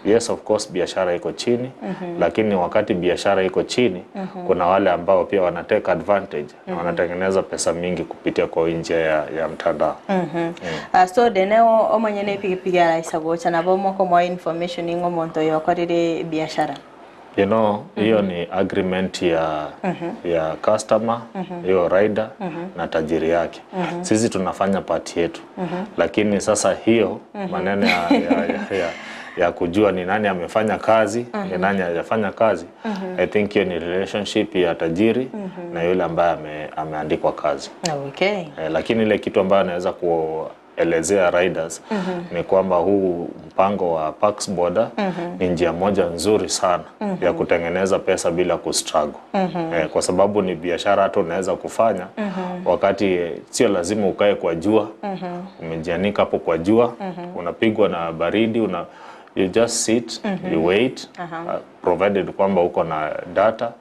Yes, of course biashara iko chini, lakini wakati biashara iko chini kuna wale ambao pia wana take advantage na wanatengeneza pesa mingi kupitia kwa njia ya mtandao. So deneo omanyene pikipiki araisa gocha nabo moko mo information ingo monto yokorire biashara. You know, hiyo ni agreement ya customer, hiyo rider na tajiri yake. Sisi tunafanya part yetu. Lakini sasa hiyo maneno ya kujua ni nani amefanya kazi, ni nani hajafanya kazi, I think hiyo ni relationship ya tajiri na yule ambaye ameandikwa kazi. Lakini ile kitu ambayo naweza kuelezea riders ni kwamba huu mpango wa Pax Boda ni njia moja nzuri sana ya kutengeneza pesa bila kustruggle. Kwa sababu ni biashara hata unaweza kufanya wakati sio lazima ukae kwa jua, umejianika hapo kwa jua, unapigwa na baridi, you just sit, you wait, provided kwamba uko na data.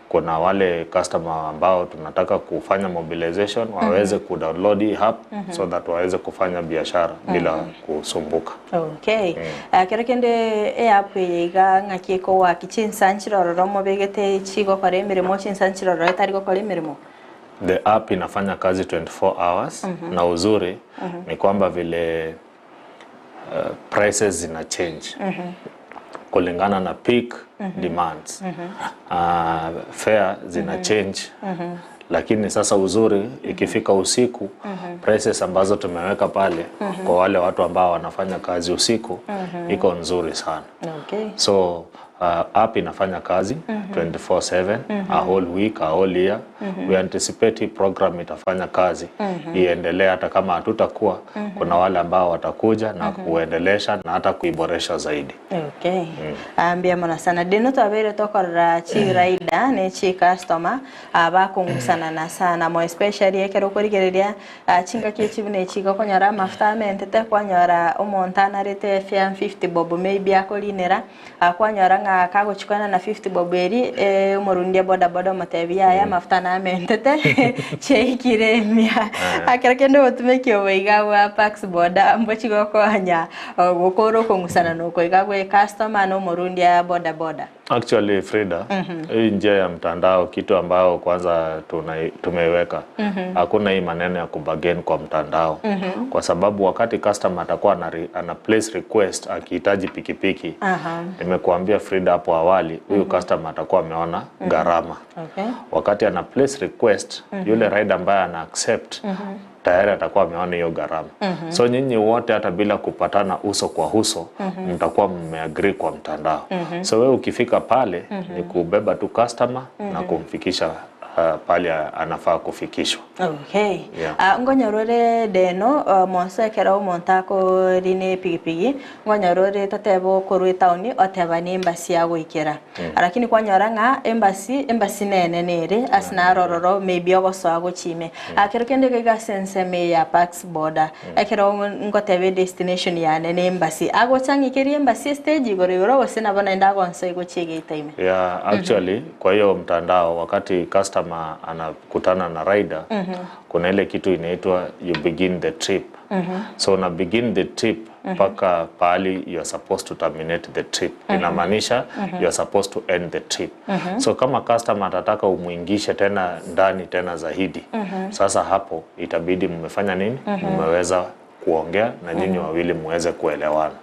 Kuna wale customer ambao tunataka kufanya mobilization waweze kudownload hii app so that waweze kufanya biashara bila kusumbuka. Okay. Kero kende app iga ng'aki kowaki chinsanchirororo mobegete chigokora emirimo chinsanchirororo etari gokora emirimo. The app inafanya kazi 24 hours na uzuri ni kwamba vile prices zina change kulingana na peak demands. Fare zina change. Lakini sasa uzuri ikifika usiku prices ambazo tumeweka pale kwa wale watu ambao wanafanya kazi usiku iko nzuri sana. Okay. So app inafanya kazi 24/7, a whole week, a whole year. We anticipate hii program itafanya kazi iendelee hata kama hatutakuwa. Kuna wale ambao watakuja na kuendelesha na hata kuiboresha zaidi. Okay. Ambia mona sana dino twabere tokorora chi rider ne chi customer bakungusana na sana mo especially ekero kurigereria chinga kichibune chigo konyora mafuta mentete kwanyora omontana rete 50 bob maybe akolinera kwanyora nga kagochukana na 50 bob eri omorundia boda boda motebia aya mafuta na mentete cheikire mia akera kendo otumeki oiga wa Pax Boda mbochigo konya gukoro kungusana nuko igagwe customer no morundia boda boda. Actually Frida, hii njia ya mtandao kitu ambao kwanza tumeiweka, hakuna hii maneno ya kubargain kwa mtandao. Kwa sababu wakati customer atakuwa ana place request akihitaji pikipiki, nimekuambia Frida hapo awali, huyu customer atakuwa ameona gharama. Okay. Wakati ana place request, yule rider ambaye ana accept tayari atakuwa ameona hiyo gharama. So nyinyi wote hata bila kupatana uso kwa uso mtakuwa mmeagree kwa mtandao. So wewe ukifika pale ni kubeba tu customer na kumfikisha pale anafaa kufikishwa. Okay. Yeah. Ngonyorore deno monso ekero omonto akorina epigipigi ngonyorore totebe okorwa etaoni oteba ni embassy agoikera, lakini kwanyora ng'a embassy nene nere ase narororo maybe ogosoa gochime akero kende gaiga senseme ya Pax Boda ekero ngotebe destination yane ne embassy agochang'ikeria embassy stage igoro igoro gose nabo naende agonsa igochigeita ime. Yeah, actually kwa hiyo mtandao wakati customer anakutana na rider kuna ile kitu inaitwa you begin the trip. So una begin the trip mpaka pahali you are supposed to terminate the trip. Inamaanisha you are supposed to end the trip. So kama customer atataka umuingishe tena ndani tena zaidi, sasa hapo itabidi mmefanya nini? Mmeweza kuongea na nyinyi wawili muweze kuelewana.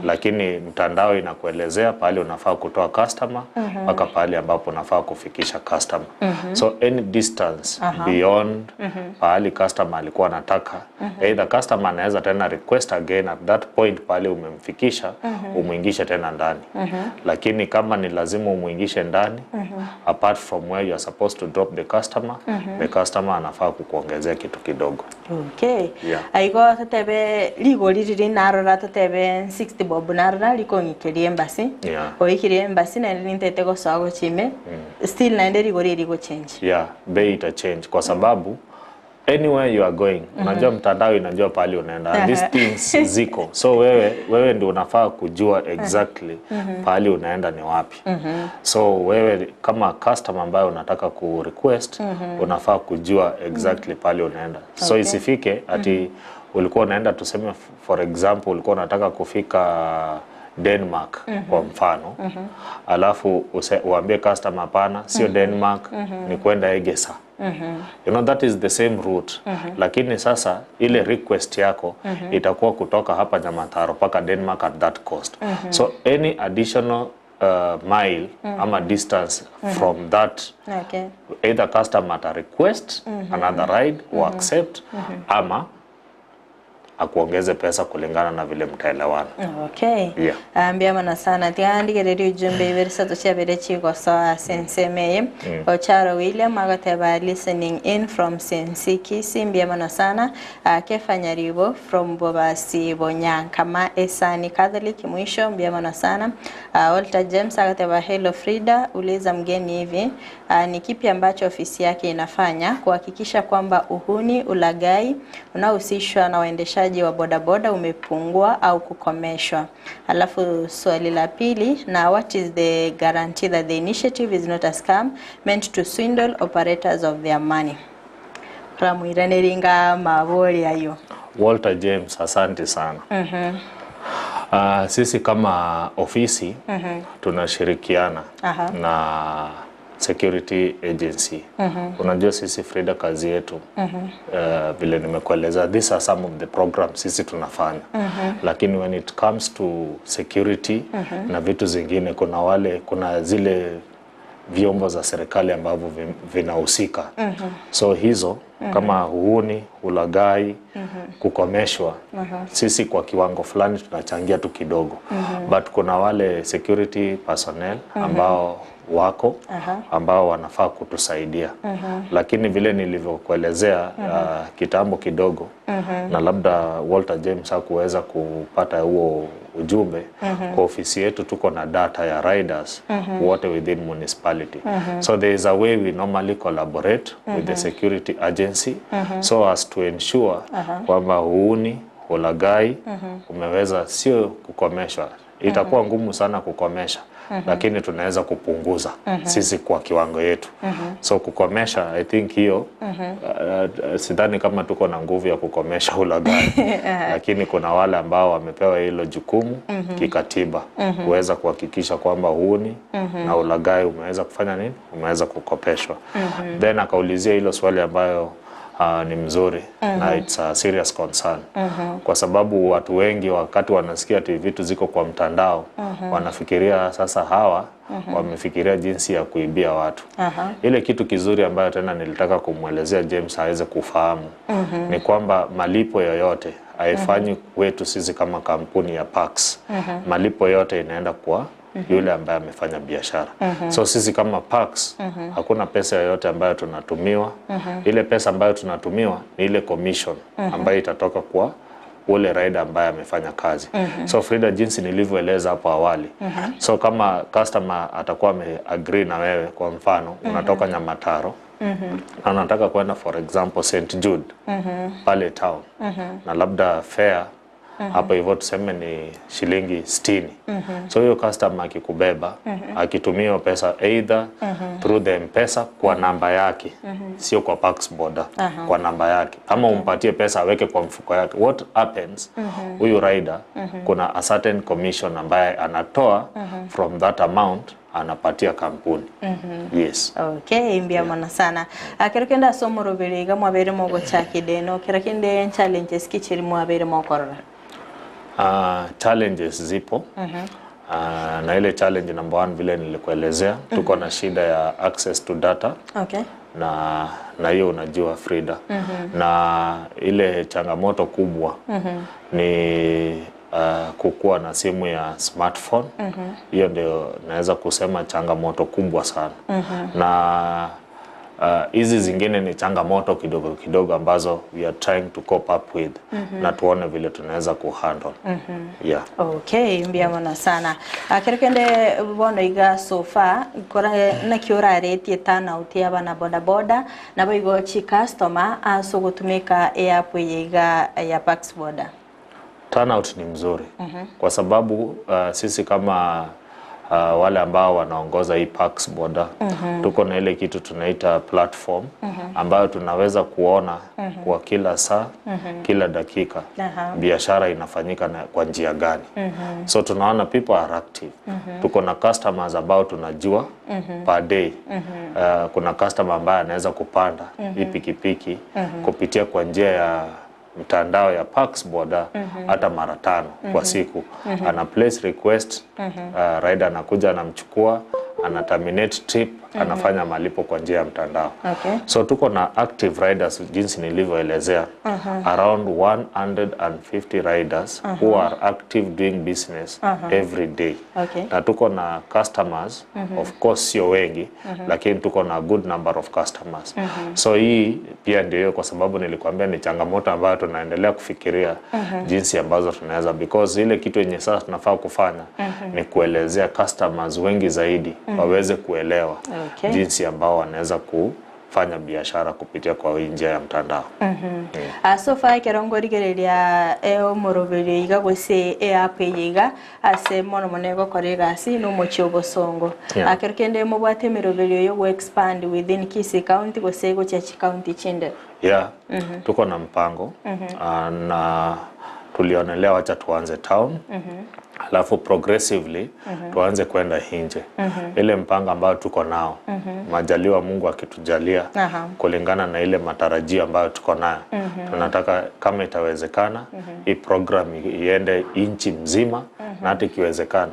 Lakini mtandao inakuelezea pahali unafaa kutoa customer mpaka pahali ambapo unafaa kufikisha customer. So any distance beyond pahali customer alikuwa anataka, either customer anaweza tena request again at that point pahali umemfikisha, umuingishe tena ndani. Lakini kama ni lazima umuingishe ndani, apart from where you are supposed to drop the customer, the customer anafaa kukuongezea kitu kidogo. Okay. Yeah. Aigo totebe ligori riri narora totebe 60 bob narora likong'ikeria embassy. Yeah. Oikirie embassy naende nintete gosoa gochime still naende rigori rigo change. Yeah, bei ita change kwa sababu anywhere you are going, unajua mtandao inajua pahali unaenda. And these things ziko. So wewe ndio unafaa kujua exactly pahali unaenda ni wapi. So wewe kama customer ambaye unataka ku request, unafaa kujua exactly pahali unaenda. So isifike ati ulikuwa unaenda, tuseme for example ulikuwa unataka kufika Denmark kwa mfano, alafu uambie customer hapana, sio Denmark, ni kwenda Egesa. You know that is the same route. Lakini sasa ile request yako itakuwa kutoka hapa Nyamataro paka Denmark at that cost. So any additional mile ama distance from that, Okay. either customer ata request another ride or accept ama akuongeze pesa kulingana na vile mtaelewana. Okay. Yeah. Mbiamana sana tiandigereria ujumbe ibere chiabere chigosoa sensemeye. Ocharo William agateba listening in from Sensi Kisi, mbiamana sana. Kefa Nyaribo from Bobasi Bonyankama Esani Catholic mwisho, mbiamana sana. Walter James agateba hello Frida, uliza mgeni hivi ni kipi ambacho ofisi yake inafanya kuhakikisha kwamba uhuni, ulaghai unaohusishwa na waendeshaji wa bodaboda umepungua au kukomeshwa. Alafu swali la pili, na what is the guarantee that the initiative is not a scam meant to swindle operators of their money? Ramuiraneringa mabori ayo. Walter James, asante sana. Sisi kama ofisi tunashirikiana na security agency. Unajua sisi Frida, kazi yetu vile nimekueleza, these are some of the programs sisi tunafanya. Lakini when it comes to security na vitu zingine, kuna zile vyombo za serikali ambavyo vinahusika. So hizo kama uhuni, ulaghai, kukomeshwa, sisi kwa kiwango fulani tunachangia tu kidogo. But kuna wale security personnel ambao wako ambao wanafaa kutusaidia. Lakini vile nilivyokuelezea kitambo kidogo, na labda Walter James hakuweza kupata huo ujumbe, kwa ofisi yetu tuko na data ya riders wote within municipality. So there is a way we normally collaborate with the security agency so as to ensure kwamba uhuni, ulaghai umeweza sio kukomeshwa. Itakuwa ngumu sana kukomesha, lakini tunaweza kupunguza sisi kwa kiwango yetu. So kukomesha, I think hiyo sidhani kama tuko na nguvu ya kukomesha ulaghai. Lakini kuna wale ambao wamepewa hilo jukumu kikatiba kuweza kuhakikisha kwamba uhuni na ulaghai umeweza kufanya nini? Umeweza kukopeshwa. Then akaulizia hilo swali ambayo ni mzuri na it's a serious concern. Kwa sababu watu wengi wakati wanasikia ati vitu ziko kwa mtandao, wanafikiria sasa hawa wamefikiria jinsi ya kuibia watu. Ile kitu kizuri ambayo tena nilitaka kumwelezea James aweze kufahamu ni kwamba malipo yoyote haifanyi kwetu sisi kama kampuni ya Pax. Malipo yote inaenda kwa yule ambaye amefanya biashara. So sisi kama Pax hakuna pesa yoyote ambayo tunatumiwa. Ile pesa ambayo tunatumiwa ni ile commission ambayo itatoka kwa ule rider ambaye amefanya kazi. So Frida, jinsi nilivyoeleza hapo awali, so kama customer atakuwa ameagree na wewe, kwa mfano unatoka Nyamataro na unataka kwenda for example St Jude pale town, na labda fare hapo hivyo tuseme ni shilingi 60. So hiyo customer akikubeba, akitumia pesa either through the M-Pesa kwa namba yake, sio kwa Pax Boda, kwa namba yake, ama umpatie pesa aweke kwa mfuko yake, what happens, huyu rider kuna a certain commission ambaye anatoa from that amount anapatia kampuni. Yes. Okay, mbia mwana sana. Kero somo roberiga mwabere mogo chakideno, kero kende challenges kichiri mwabere mokorora. Challenges zipo. Na ile challenge number 1 vile nilikuelezea, tuko na shida ya access to data. Okay. Na hiyo unajua Frida. Na ile changamoto kubwa ni kukuwa na simu ya smartphone. Hiyo ndio naweza kusema changamoto kubwa sana. Na hizi zingine ni changamoto kidogo kidogo ambazo we are trying to cope up with na tuone vile tunaweza kuhandle. Yeah. Okay, mbia mwana sana. Kero bono iga so far kora na kiora rate tana utia bana boda boda na boigo chi customer aso gutumika app yiga ya Pax Boda. Turnout ni mzuri. Kwa sababu sisi kama wale ambao wanaongoza hii Pax Boda, tuko na ile kitu tunaita platform ambayo tunaweza kuona kwa kila saa, kila dakika biashara inafanyika na kwa njia gani. So tunaona people are active. Tuko na customers ambao tunajua per day. Kuna customer ambaye anaweza kupanda hii pikipiki kupitia kwa njia ya mtandao ya Pax Boda hata mara 5 kwa siku. Ana place request, rider anakuja anamchukua, ana terminate trip, Anafanya malipo kwa njia ya mtandao. So tuko na active riders, jinsi nilivyoelezea, around 150 riders who are active doing business every day. Na tuko na customers, of course sio wengi, lakini tuko na good number of customers. So hii pia ndio hiyo, kwa sababu nilikwambia ni changamoto ambayo tunaendelea kufikiria jinsi ambazo tunaweza, because ile kitu yenye sasa tunafaa kufanya ni kuelezea customers wengi zaidi waweze kuelewa jinsi ambao wanaweza kufanya biashara kupitia kwa hii njia ya mtandao. So far ekero ngorigereria omoroberio iga gose eapp eye iga ase mono mono egokora egasi na omochie obosongo. Akero kende mobwate emeroberio yo expand within Kisii County gose gochia chikaunti chinde? Yeah, tuko na mpango na tulionelea wacha tuanze town, alafu progressively tuanze kwenda nje. Ile mpango ambayo tuko nao, majaliwa Mungu akitujalia, kulingana na ile matarajio ambayo tuko nayo, tunataka kama itawezekana hii program iende nchi mzima, na hata ikiwezekana,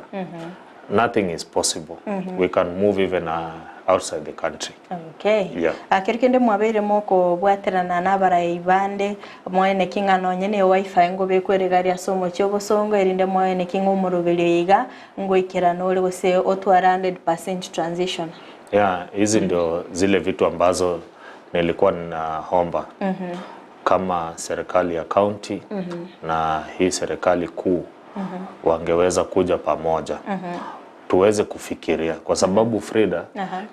nothing is possible, we can move even outside the country. Yeah. Akero kende mwabeire mokobwaterana n'abarai bande mwene king'ano nyene wifi ngo bekweregaria ase omochie obosongo erinde mwene king'o omoroberio iga ngoikerana ore gose otwara 100% transition? Yeah, hizi ndio zile vitu ambazo nilikuwa ninaomba kama serikali ya county na hii serikali kuu wangeweza kuja pamoja tuweze kufikiria, kwa sababu Frida,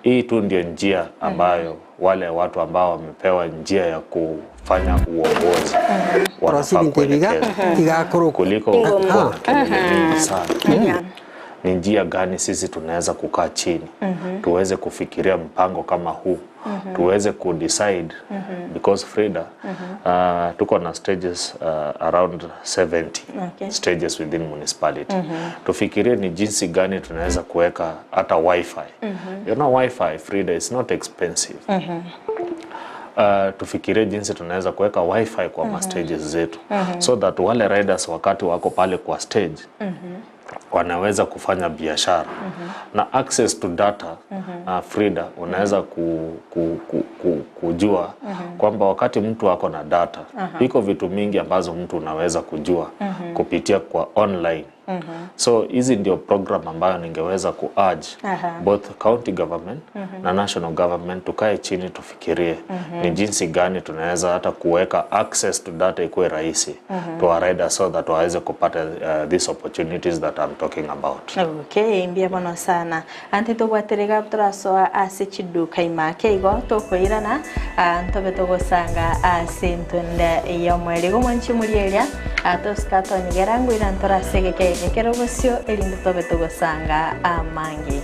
hii tu ndio njia ambayo wale watu ambao wamepewa njia ya kufanya uongozi wanafaa kuelekeza, kuliko kuwa na kelele mingi sana. Ni njia gani sisi tunaweza kukaa chini tuweze kufikiria mpango kama huu, tuweze kudecide, because Frida, tuko na stages around 70 stages within municipality. Tufikirie ni jinsi gani tunaweza kuweka hata wifi. You know, wifi, Frida, is not expensive. Tufikirie jinsi tunaweza kuweka wifi kwa ma stages zetu, so that wale riders wakati wako pale kwa stage wanaweza kufanya biashara na access to data. Frida, unaweza kujua kwamba wakati mtu ako na data, iko vitu mingi ambazo mtu unaweza kujua kupitia kwa online. So hizi ndio program ambayo ningeweza ku urge both county government na national government, tukae chini tufikirie ni jinsi gani tunaweza hata kuweka access to data ikuwe rahisi to our riders, so that waweze kupata these opportunities that I'm talking about. Okay, mbia mono sana ante tobwaterega turasoa ase chiduka imake igo tokoirana ntobe togosanga ase ntunda ya mweri gomwanchi murieria atosikatonyegera ngwira ntorasegeke ekero bosio erinde tobe togosanga amangi.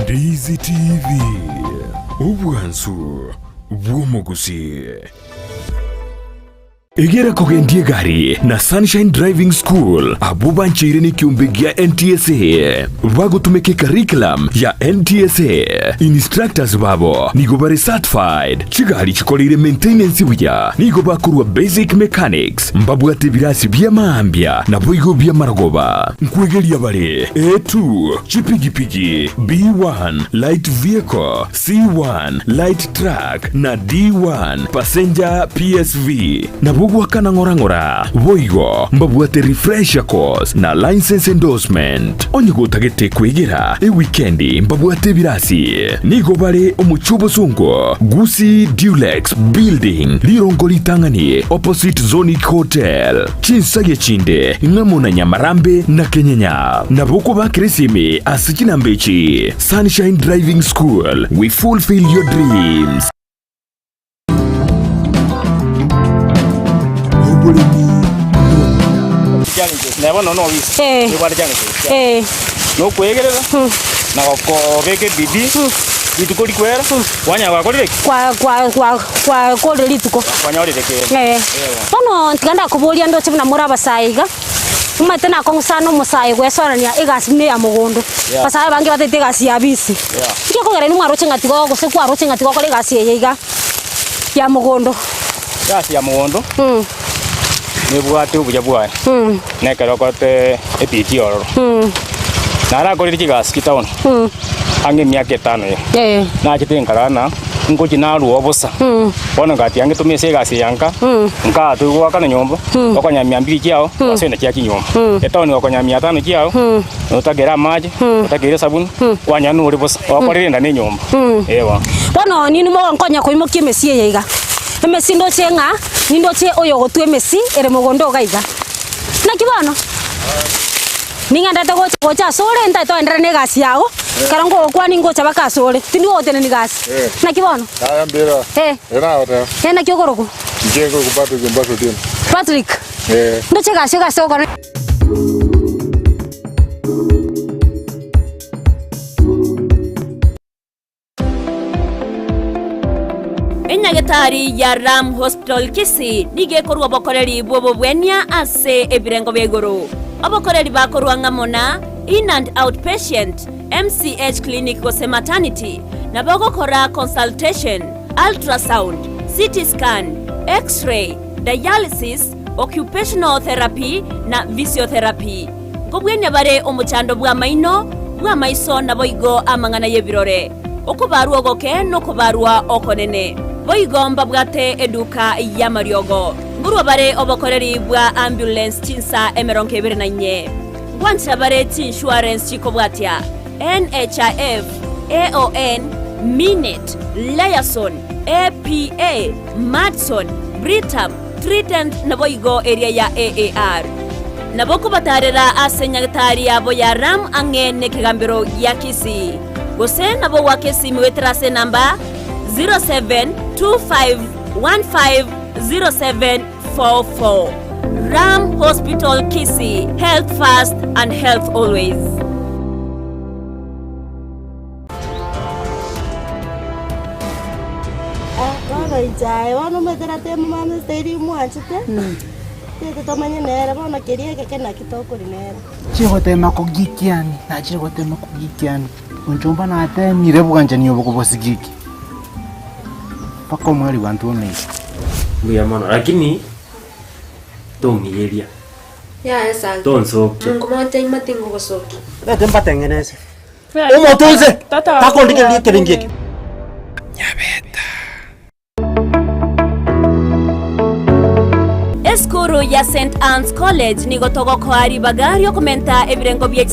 Ndizi TV, obwansu bw'omugusi. Igera kugendie gari na Sunshine Driving School abo bancheire n'ikiumbe gia NTSA bagutumike curriculum ya NTSA. Instructors babo nigo bari certified, chigari chikorire maintenance buya, nigo bakurwa basic mechanics, mbabwate birasi bya maambia na boigo bya marogoba. Nkwegeria bare A2 chipigipigi, B1 light vehicle, C1 light truck na D1 passenger PSV na bugwakana ng'orang'ora. Boigo mbabwate refresher course na license endorsement. Onye gotagete kwegera e weekendi mbabwate birasi nigo bare omuchubo Gusi Dulex Building, Lirongo Litangani, opposite Zonic Hotel, Chinsage Chinde, ng'amo na Nyamarambe na Kenyenya. Na boko ba Kirisimi asikinambechi. Sunshine Driving School, we fulfill your dreams. Nebo no wisi. Ni bwana challenge. No kwegerera. Na gokobeke bidi. Rituko rikwera. Wanya gwakorire? Kwa kwa kwa kwa kore rituko. Wanyorire ke. Bono ntiganda kuboria ndoche buna mura abasaiga. Umate na kong'usana omosae gwesorania egasi buna ya mogondo. Yeah. Basae bange batete egasi ya bisi. Yeah. Nki okogera inwe mwaroche ng'a tigo gose kwaroche ng'a tigo okora egasi eye iga ya mogondo. Egasi ya mogondo nebwate obuya bwaye. Nekero okorete epiti ororo. Narakorire chigasi chitown. Ang'e emiaka etano eye. Nachete nkarana nkochi narwa obosa. Bono ngati yange tumia egasi yanka. Nkaa tugwakana nyomba. Okonya 200 chiao, asende chia chinyomba. Etown okonya 500 chiao. Otagera amache, otagera sabuni, kwanya nuri bosa. Okorire nda ne nyomba. Ewa. Bono nini mogonkonya koimokia emesi eye iga. Emesi ndoche ng'a, nindoche oyo gotwa emesi ere mogondo iga iga. Naki bono? Ning'endete gocha gocha ase ore ntaete oenderere na egasi yago, ekero ngogokwani ngocha mpaka ase ore, tindi gogotenenia gasi. Naki bono? Aya mbira. Era ota. Naki okorokwa? Njengo ku Patrick Ombaso Otieno. Patrick? Ndoche egasi egasi ogokora. Enyagetari ya Ram Hospital Kisii nigekorwa bokoreri bw'obobwenia ase ebirengo bya igoro. Obokoreri bakorwa ng'amona in and outpatient, MCH clinic gose maternity, na bagokora consultation, ultrasound, CT scan, x-ray, dialysis, occupational therapy na physiotherapy. Ngobwenia bare omochando bwa maino, bwa maiso na boigo amang'ana y'ebirore. Okubarwa ogoke n'okubarwa okonene. Boigomba bwate eduka ya mariogo. Ngurwa bare obokoreri bwa ambulance chinsa 24. Ngwancha bare insurance chikobwatia NHIF, AON, Minet, Liaison, APA, Madson, Britam, Trident na boigo area ya AAR. Naboko batarera ase nyagetari yabo ya Ram ang'e nekegambero ya Kisii. Gose nabo wakesi miwetrase namba 0725150744. Ram Hospital Kisii, health first and health always. Bono inchae bono ometera temo mama stairi mwanchete. Tete tomanye nere bono keria ekeke naki tokori nere. Chigotema kugikiani, nachigotema kugikiani. Onchomba natemire bwanchani obo kobosigiki. Paka omwari wantu omeisha. Mbuya mono lakini tongiyeria. Ya esa. Tonsoke. Mungu mote imatingo gosoki. Lete mbatengeneze. Umotuze. Takondike likelingiki. Nyabeta. Eskuru ya St. Anne's College nigo togokoa ribaga riokomenta ebirengo bia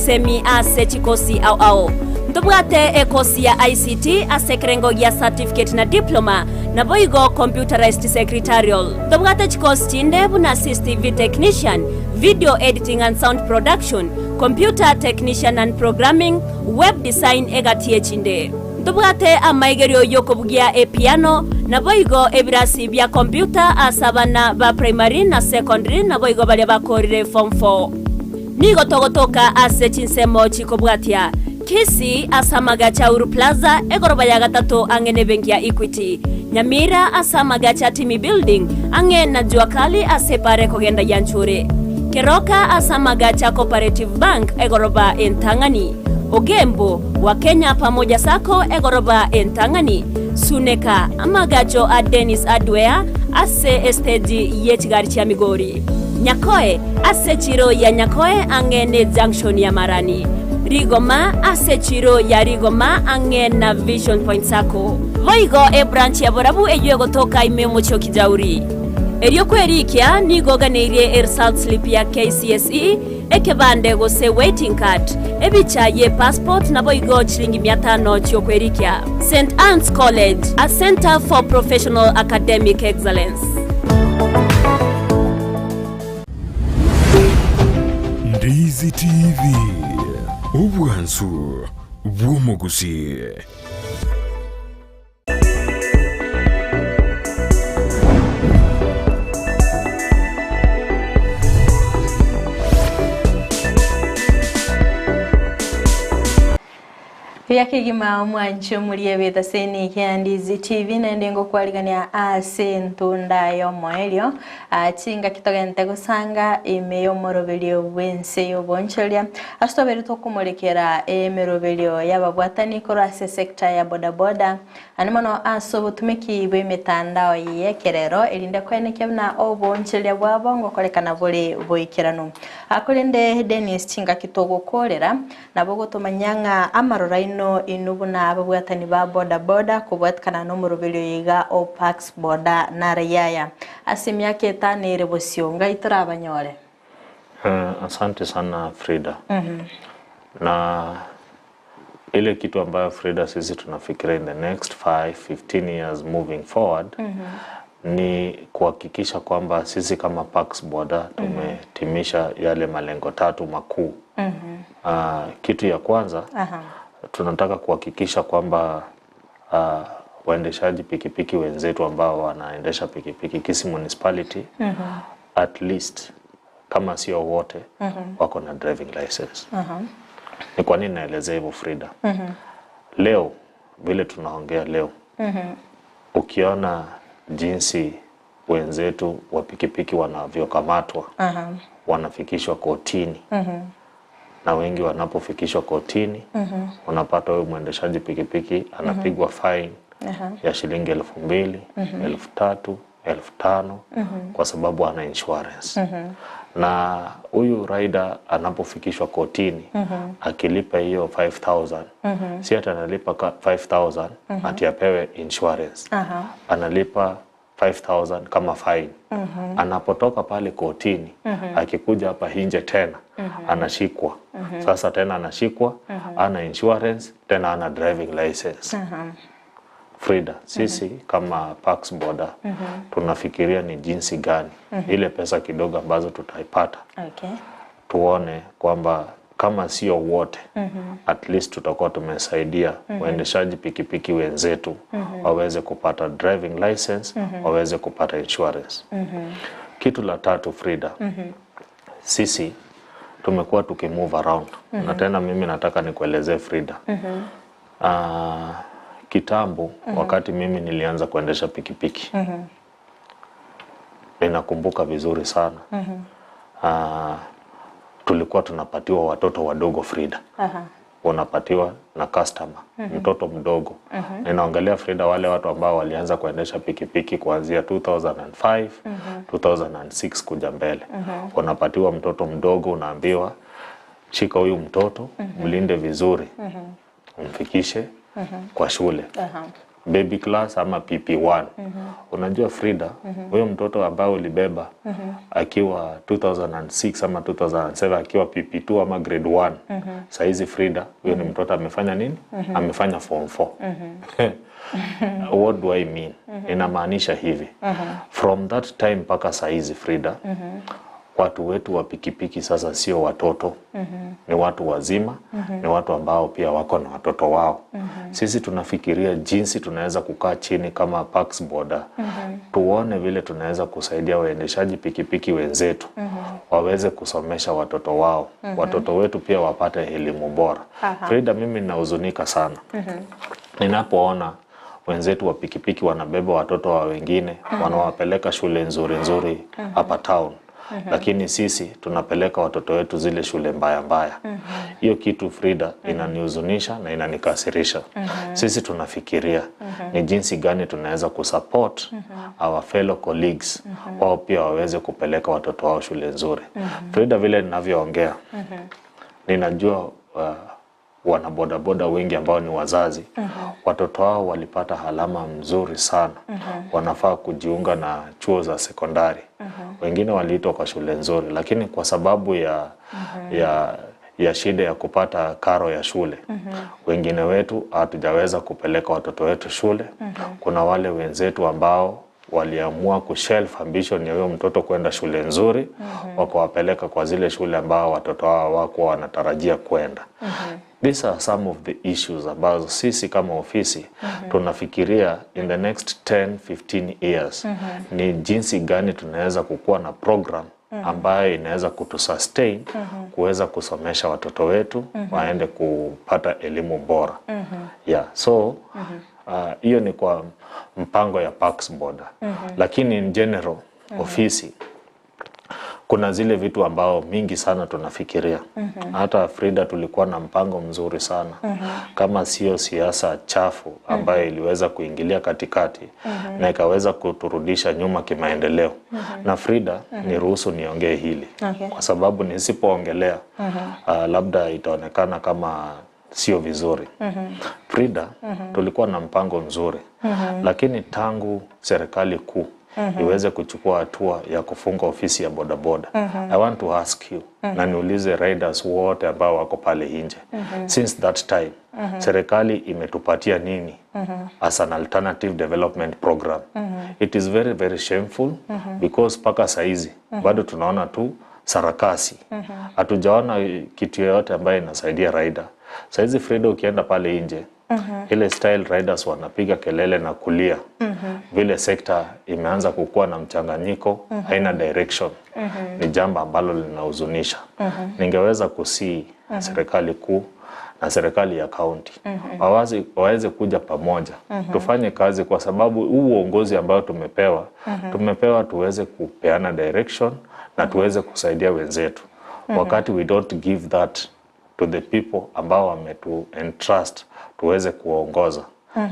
ase chikosi au au. Ntobwate ekosi ya ICT ase kerengo ya certificate na diploma na boigo computerized secretarial. Ntobwate chikosi chinde buna CCTV technician, video editing and sound production, computer technician and programming, web design egatie chinde. Ntobwate amaigerio yokobugia e piano na boigo ebirasi bya computer asabana ba primary na secondary na boigo baria bakorire form 4. Nigo togotoka ase chinsemo chikobwatia Kisii asamaga cha Uru Plaza egoroba ya gatatu ang'e benki ya Equity. Nyamira asamaga cha Timi Building ang'e na Juakali ase pare kogenda Yanchure. Keroka asamaga cha Cooperative Bank egoroba entang'ani. Ogembo wa Kenya pamoja sako egoroba entang'ani. Suneka amagacho a Dennis Adwea ase esteji yechigari cha Migori. Nyakoe ase chiro ya Nyakoe ang'e junction ya Marani. Rigoma ase chiro ya Rigoma ang'e na Vision Point Sako. Voigo e branch ya Borabu eyo gotoka ime omochio Kijauri. Erio kwerikia nigo ganeirie e result slip ya KCSE ekebande gose waiting card ebicha ye passport na boigo chilingi 500 chiokwerikia. St. Anne's College, a center for professional academic excellence. Ndizi TV. Obwansu bw'omuguzi. Yakigima mwancho mulie betha seni kiandizi TV na ndengo kwaligania ase ntunda yo moelio achinga kitogente gusanga ime yo moroberio wense yo boncholia asitobere tokumulekera emerobelio yababwatani korwa ase sekta ya bodaboda animono aso butumiki bwe mitandao yekerero erinde kweneke na oboncholia bwabo ngokorekana buri boikerano akolende Dennis chinga kitogokorera nabo gotomanyanga amarora ino inubuna ababwatani ba boda boda kubwatkana no murubelio yiga o Pax Boda na rayaya asimyake tanere bosionga itarabanyore. Asante sana Frida. Na ile kitu ambayo Frida sisi tunafikiria in the next 5-15 years moving forward ni kuhakikisha kwamba sisi kama Pax Boda tumetimisha yale malengo tatu makuu. Kitu ya kwanza tunataka kuhakikisha kwamba waendeshaji pikipiki wenzetu ambao wanaendesha pikipiki Kisii Municipality at least kama sio wote wako na driving license. Ni kwa nini naelezea hivyo Frida? Leo vile tunaongea leo, ukiona jinsi wenzetu wa pikipiki wanavyokamatwa, wanafikishwa kotini, na wengi wanapofikishwa kotini unapata huyu mwendeshaji pikipiki anapigwa fine ya shilingi 2000, 3000, 5000 kwa sababu ana insurance. Na huyu rider anapofikishwa kotini akilipa hiyo 5000, si ati analipa 5000 ati apewe insurance. Analipa 5000 kama fine. Anapotoka pale kotini akikuja hapa hinje tena anashikwa. Sasa tena anashikwa, ana insurance, tena ana driving license. Frida, sisi kama Pax Boda tunafikiria ni jinsi gani ile pesa kidogo ambazo tutaipata tuone kwamba kama sio wote at least tutakuwa tumesaidia waendeshaji pikipiki wenzetu waweze kupata driving license, waweze kupata insurance. Kitu la tatu Frida, sisi tumekuwa tukimove around. Na tena mimi nataka nikuelezee Frida. Kitambo wakati mimi nilianza kuendesha pikipiki, ninakumbuka vizuri sana. Tulikuwa tunapatiwa watoto wadogo Frida. Wanapatiwa na customer, mtoto mdogo. Ninaangalia Frida wale watu ambao walianza kuendesha pikipiki kuanzia 2005, 2006 kuja mbele. Wanapatiwa mtoto mdogo, unaambiwa shika huyu mtoto, mlinde vizuri, umfikishe kwa shule. Baby class ama PP1. Unajua Frida, huyo mtoto ambao ulibeba akiwa 2006 ama 2007 akiwa PP2 ama grade 1. Saizi Frida, huyo ni mtoto amefanya nini? Amefanya form 4. What do I mean? Inamaanisha hivi. From that time mpaka saizi Frida, watu wetu wa pikipiki sasa sio watoto, ni watu wazima, ni watu ambao pia wako na watoto wao. Sisi tunafikiria jinsi tunaweza kukaa chini kama Pax Boda, tuone vile tunaweza kusaidia waendeshaji pikipiki wenzetu waweze kusomesha watoto wao, watoto wetu pia wapate elimu bora. Frida, mimi ninahuzunika sana ninapoona wenzetu wa pikipiki wanabeba watoto wa wengine, wanawapeleka shule nzuri nzuri hapa town. Lakini sisi tunapeleka watoto wetu zile shule mbaya mbaya. Hiyo kitu Frida inanihuzunisha na inanikasirisha. Sisi tunafikiria ni jinsi gani tunaweza kusupport our fellow colleagues wao pia waweze kupeleka watoto wao shule nzuri. Frida, vile ninavyoongea, ninajua wana bodaboda wengi ambao ni wazazi, watoto wao walipata alama mzuri sana, wanafaa kujiunga na chuo za sekondari. Wengine waliitwa kwa shule nzuri, lakini kwa sababu ya shida ya kupata karo ya shule, wengine wetu hatujaweza kupeleka watoto wetu shule. Kuna wale wenzetu ambao waliamua kushelf ambition ya huyo mtoto kwenda shule nzuri, wakawapeleka kwa zile shule ambao watoto wao hawakuwa wanatarajia kwenda. These are some of the issues ambazo sisi kama ofisi tunafikiria in the next 10-15 years ni jinsi gani tunaweza kukua na program ambayo inaweza kutusustain kuweza kusomesha watoto wetu waende kupata elimu bora. Yeah, so hiyo ni kwa mpango ya Parks Boda. Lakini in general ofisi kuna zile vitu ambao mingi sana tunafikiria. Hata Frida tulikuwa na mpango mzuri sana. Kama sio siasa chafu ambayo iliweza kuingilia katikati na ikaweza kuturudisha nyuma kimaendeleo. Na Frida, niruhusu niongee hili. Kwa sababu nisipoongelea labda itaonekana kama sio vizuri. Frida, tulikuwa na mpango mzuri. Lakini tangu serikali kuu iweze kuchukua hatua ya kufunga ofisi ya bodaboda. I want to ask you, na niulize riders wote ambao wako pale nje. Since that time, serikali imetupatia nini as an alternative development program? It is very, very shameful because paka saizi bado tunaona tu sarakasi. Hatujaona kitu yoyote ambayo inasaidia rider. Saizi Frida, ukienda pale nje, ile style riders wanapiga kelele na kulia. Vile sekta imeanza kukua na mchanganyiko, haina direction. Ni jambo ambalo linahuzunisha. Ningeweza kusii serikali kuu na serikali ya county waweze kuja pamoja, tufanye kazi, kwa sababu huu uongozi ambao tumepewa, tumepewa tuweze kupeana direction na tuweze kusaidia wenzetu. Wakati we don't give that to the people ambao wametu entrust tuweze kuongoza,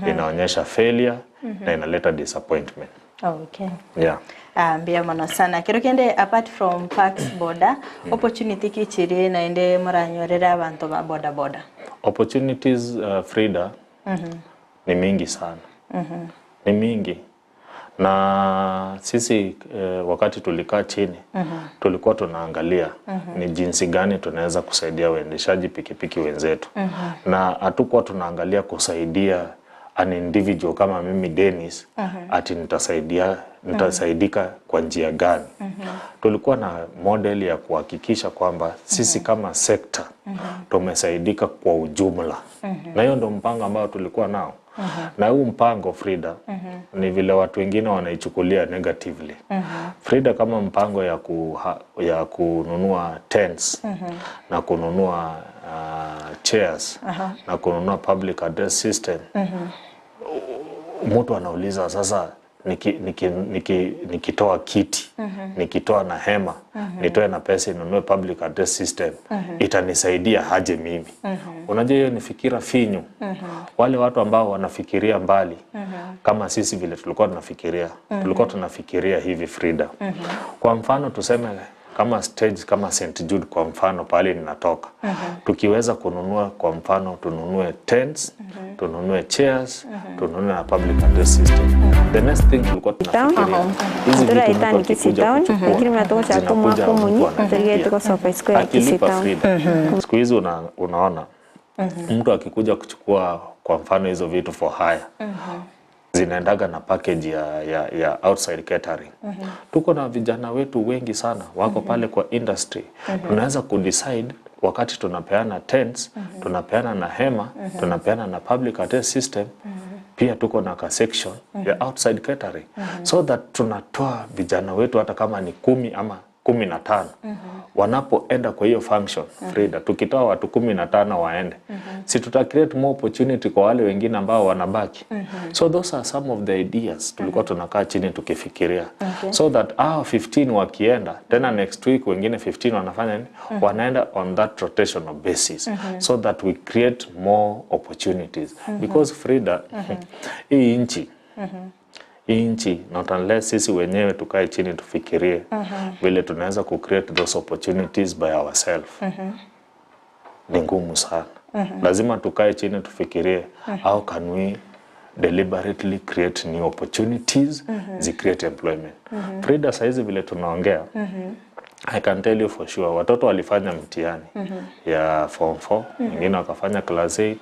inaonyesha failure na inaleta disappointment. Okay. Yeah. Mbia mono sana. Kero kende apart from Parks Boda, opportunity kichiri na ende muranyorera abantu ba boda boda. Opportunities, Frida, ni mingi sana. Ni mingi. Na sisi wakati tulikaa chini, tulikuwa tunaangalia ni jinsi gani tunaweza kusaidia waendeshaji pikipiki wenzetu. Na hatukuwa tunaangalia kusaidia an individual kama mimi Dennis, ati nitasaidika kwa njia gani. Tulikuwa na model ya kuhakikisha kwamba sisi kama sekta tumesaidika kwa ujumla. Na hiyo ndio mpango ambao tulikuwa nao. Na huu mpango Frida, ni vile watu wengine wanaichukulia negatively. Frida, kama mpango ya kununua tents na kununua chairs na kununua public address system, mtu anauliza sasa, nikitoa kiti, nikitoa na hema, nitoe na pesa ninunue public address system, itanisaidia aje mimi? Unajua hiyo ni fikira finyu. Wale watu ambao wanafikiria mbali, kama sisi vile tulikuwa tunafikiria, tulikuwa tunafikiria hivi Frida. Kwa mfano tuseme kama stage kama St. Jude kwa mfano pale ninatoka. Tukiweza kununua kwa mfano tununue tents, tununue chairs, tununue na public address system. The next thing tulikuwa tunafikiria hizi vitu mtu akikuja kuchukua zinakuja mtu analipia. Akilipa Frida. Siku hizi unaona mtu akikuja kuchukua kwa mfano hizo vitu for hire, zinaendaga na package ya outside catering. Tuko na vijana wetu wengi sana wako pale kwa industry. Tunaweza kudecide wakati tunapeana tents, tunapeana na hema, tunapeana na public address system, pia tuko na ka section ya outside catering, so that tunatoa vijana wetu hata kama ni 10 ama 15 wanapoenda kwa hiyo function. Frida, tukitoa watu 15 waende, si tuta create more opportunity kwa wale wengine ambao wanabaki. So those are some of the ideas tulikuwa tunakaa chini tukifikiria, so that our 15 wakienda tena next week wengine 15 wanafanya nini, wanaenda on that rotational basis, so that we create more opportunities. Because Frida, hii nchi nchi, not unless sisi wenyewe tukae chini tufikirie vile tunaweza ku create those opportunities by ourselves, ni ngumu sana. Lazima tukae chini tufikirie how can we deliberately create new opportunities, zi create employment. Frida, saizi vile tunaongea, I can tell you for sure, watoto walifanya mtihani ya form 4, wengine wakafanya class 8,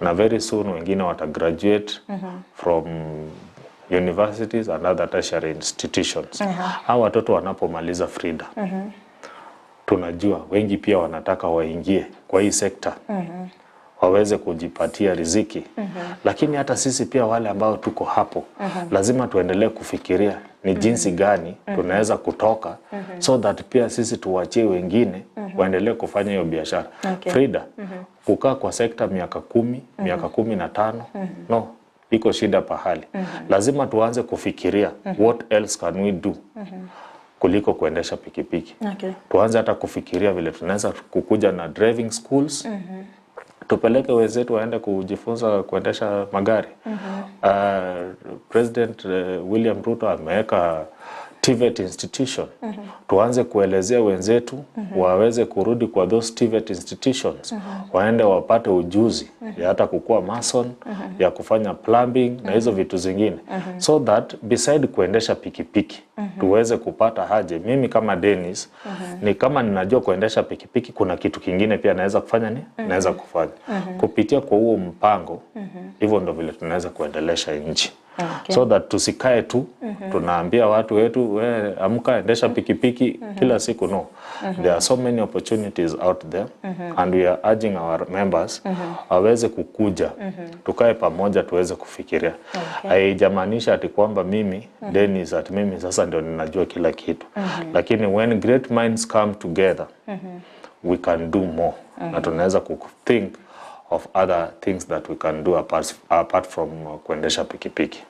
na very soon wengine watagraduate from universities and other tertiary institutions. Hawa watoto wanapomaliza Frida, tunajua wengi pia wanataka waingie kwa hii sekta. waweze kujipatia riziki. Lakini hata sisi pia wale ambao tuko hapo lazima tuendelee kufikiria ni jinsi gani tunaweza kutoka so that pia sisi tuwachie wengine waendelee kufanya hiyo biashara. Frida, kukaa kwa sekta miaka 10, miaka 15, no, iko shida pahali. Lazima tuanze kufikiria what else can we do kuliko kuendesha pikipiki. Tuanze hata kufikiria vile tunaweza kukuja na driving schools, tupeleke wenzetu waende kujifunza kuendesha magari. President William Ruto ameweka TVET institution. Tuanze kuelezea wenzetu waweze kurudi kwa those TVET institutions, waende wapate ujuzi ya hata kukua mason, ya kufanya plumbing na hizo vitu zingine, so that beside kuendesha pikipiki tuweze kupata haje. Mimi kama Dennis ni kama ninajua kuendesha pikipiki, kuna kitu kingine pia naweza kufanya ni naweza kufanya kupitia kwa huo mpango. Hivyo ndo vile tunaweza kuendelesha nchi. So that tusikae tu tunaambia watu wetu, we amka endesha pikipiki kila siku. No, there are so many opportunities out there and we are urging our members waweze kukuja, tukae pamoja tuweze kufikiria. Haijamaanisha ati kwamba mimi Dennis ati mimi sasa ndio ninajua kila kitu, lakini when great minds come together we can do more na tunaweza kuthink of other things that we can do apart from kuendesha pikipiki.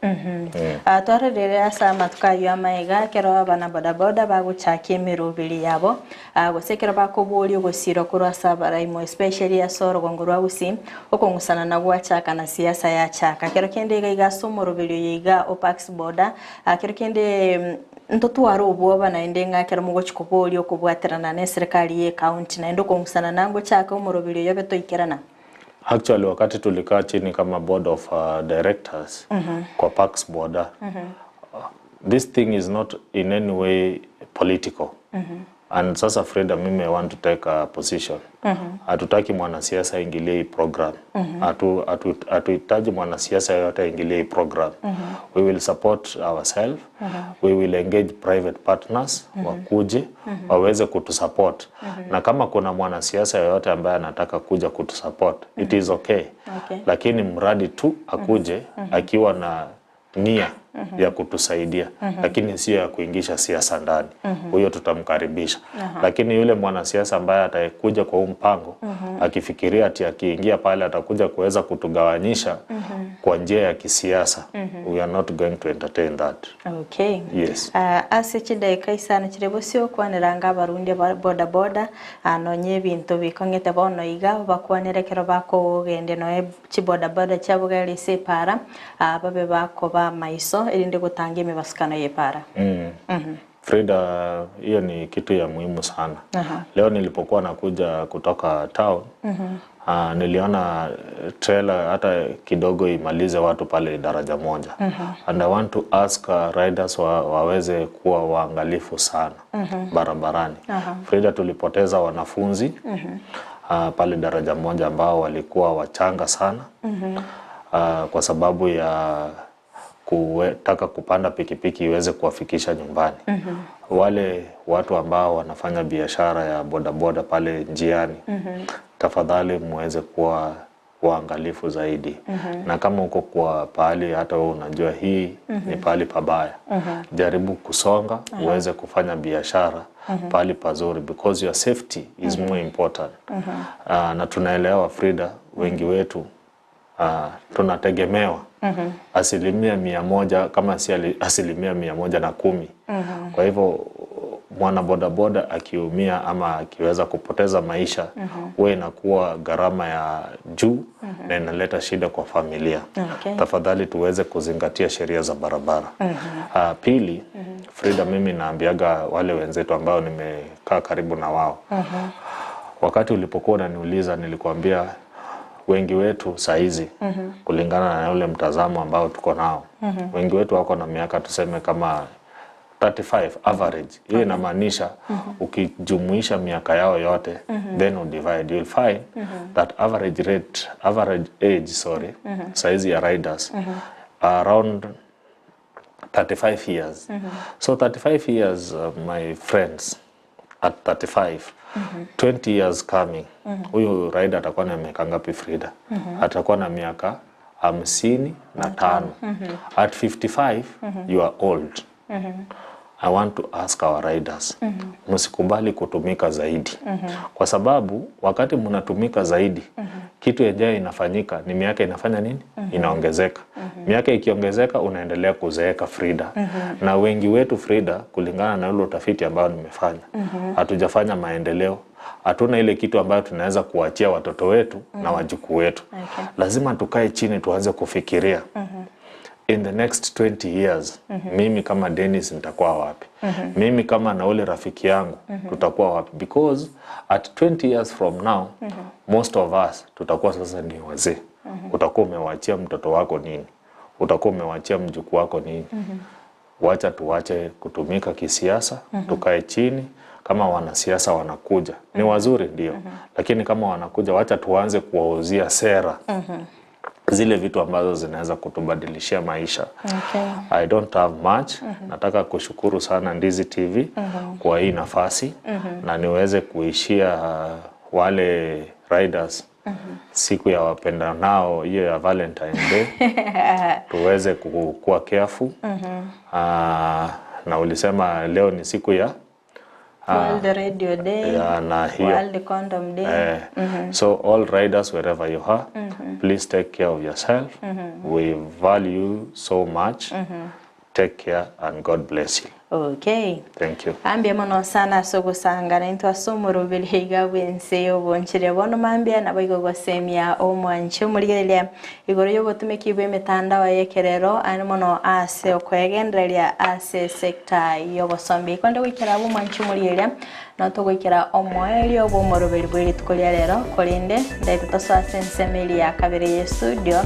Twarĩrĩria asa matukayo maiga kero abana bodaboda baguchakia emirubiri yabo, gose kero bakoboria ogosiro korwa ase abaraimo, especially ase orogongo rwa Gusii, okong'usana na gwachaka na siasa yachaka kero kende iga iga ase omoroberi oyo iga Opax boda, kero kende ntotwara obwoba naende ng'a kero mogochi koboria okobwaterana na eserikali ye county naende okong'usana nangochaka omoroberi oyo betoikerana. Actually, wakati tulikaa chini kama board of directors kwa Pax Boda, this thing is not in any way political. And sasa Frida, mimi I want to take a position. Hatutaki mwanasiasa aingilie hii program. Hatuhitaji mwanasiasa yoyote aingilie hii program. We will support ourselves. We will engage private partners wakuje waweze kutusupport. Na kama kuna mwanasiasa yoyote ambaye anataka kuja kutusupport, it is okay. Lakini mradi tu akuje akiwa na nia ya kutusaidia, lakini sio ya kuingisha siasa ndani. Huyo tutamkaribisha. Lakini yule mwanasiasa ambaye atakuja kwa huu mpango akifikiria ati akiingia pale atakuja kuweza kutugawanyisha kwa njia ya kisiasa, we are not going to entertain that. Yes. Ase chidaika isano chire bosio kwaniranga abarundi ba boda boda nonye ebinto bikong'ete bono iga bakwanire kero bakogende noe chiboda boda chiabogere ase epara, babe bakoba maiso erinde gotanga emibasikano ya epara. Frida, hiyo ni kitu ya muhimu sana. Leo nilipokuwa nakuja kutoka town, niliona trailer hata kidogo imalize watu pale daraja moja. And I want to ask riders waweze kuwa waangalifu sana barabarani. Frida, tulipoteza wanafunzi pale daraja moja ambao walikuwa wachanga sana kwa sababu ya kutaka kupanda pikipiki iweze kuwafikisha nyumbani. Wale watu ambao wanafanya biashara ya bodaboda pale njiani, tafadhali muweze kuwa waangalifu zaidi. Na kama uko kwa pahali hata wewe unajua hii ni pahali pabaya, jaribu kusonga uweze kufanya biashara pahali pazuri, because your safety is more important. Na tunaelewa Frida, wengi wetu tunategemewa 100% kama si 110%. Kwa hivyo mwana bodaboda akiumia ama akiweza kupoteza maisha, huwa inakuwa gharama ya juu na inaleta shida kwa familia. Tafadhali tuweze kuzingatia sheria za barabara. Pili, Frida, mimi naambiaga wale wenzetu ambao nimekaa karibu na wao, wakati ulipokuwa unaniuliza nilikuambia wengi wetu saizi kulingana na ule mtazamo ambao tuko nao, wengi wetu wako na miaka tuseme kama 35 average. Hiyo inamaanisha ukijumuisha miaka yao yote, then you divide, you'll find that average age, sorry, size ya riders around 35 years. So 35 years, my friends, At 35, 20 years coming, huyu rider atakuwa na miaka ngapi, Frida? Atakuwa na miaka 55. At 55, you are old. I want to ask our riders, msikubali kutumika zaidi, kwa sababu wakati mnatumika zaidi, kitu yenyewe inafanyika ni miaka inafanya nini? Inaongezeka. Miaka ikiongezeka, unaendelea kuzeeka, Frida. Na wengi wetu, Frida, kulingana na ule utafiti ambao nimefanya, hatujafanya maendeleo, hatuna ile kitu ambayo tunaweza kuachia watoto wetu na wajukuu wetu. Lazima tukae chini tuanze kufikiria, in the next 20 years, mimi kama Dennis nitakuwa wapi? Mimi kama na ule rafiki yangu tutakuwa wapi? Because at 20 years from now, most of us tutakuwa sasa ni wazee. Utakuwa umewachia mtoto wako nini? Utakuwa umewachia mjukuu wako nini? Wacha tuwache kutumika kisiasa, tukae chini. Kama wanasiasa wanakuja ni wazuri ndio, lakini kama wanakuja, wacha tuanze kuwauzia sera, zile vitu ambazo zinaweza kutubadilishia maisha. I don't have much. Nataka kushukuru sana Ndizi TV kwa hii nafasi na niweze kuishia wale riders siku ya wapendanao, hiyo ya Valentine Day, tuweze kuwa careful. Na ulisema leo ni siku ya World Radio Day, ya, na hiyo World Condom Day. So all riders, wherever you are, please take care of yourself. We value you so much. Take care and God bless you. Thank you. Ambia mono sana sogosangana intwasomorobeli iga bwense obonchire bono mambia nabo igo gosemia omwanche omorigereria igoro yobotumeki bwa emitandao yekerero ani mono ase okwegendereria ase sekta yobosombi konde goikera abo omwanche omorigereria no togoikera omoerio bwa omoroberi bwa rituko ria rero korende ndaite tosoa ase ensemo eria ya kabere ya studio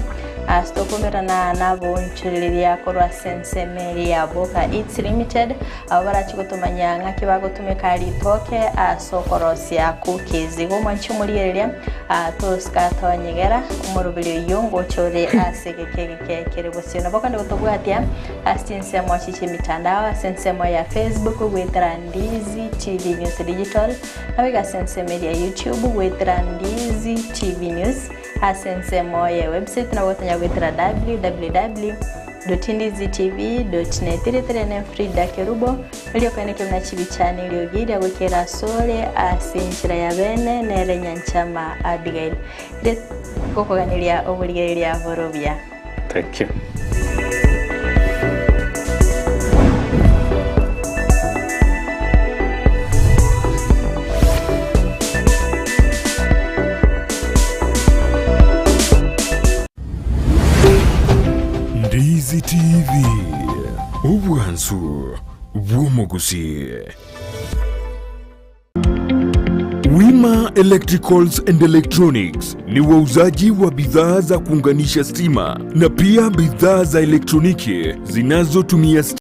asitokumerana nabonchuriria korwa ase ensemo ya Boka Eats Limited abo barachi gotumanya ng'aki bagotumika ritoke asokorosia cookies igo mwanchi omorigereria tosika tonyegera omoroberi oyo ngochore ase gekegeke kere bosio nabo kandi gotobwatia ase ensemo chiche mitandao ase ensemo ya Facebook gwetera Ndizi TV News Digital nabiga ase ensemo ya YouTube gwetera Ndizi TV News ase ensemo ya website nabo gotonya gwetera www.ndizitv.net iritere Frida Kerubo iliokaeneke mna chibichani iliogiria gwikira sore ase enchera ya bene nere Nyanchama Abigail ire gokoganiria oborigereria borobia. Thank you. Ndizi TV, obwansu bw'omuguzi. Wima Electricals and Electronics ni wauzaji wa bidhaa za kuunganisha stima na pia bidhaa za elektroniki zinazotumia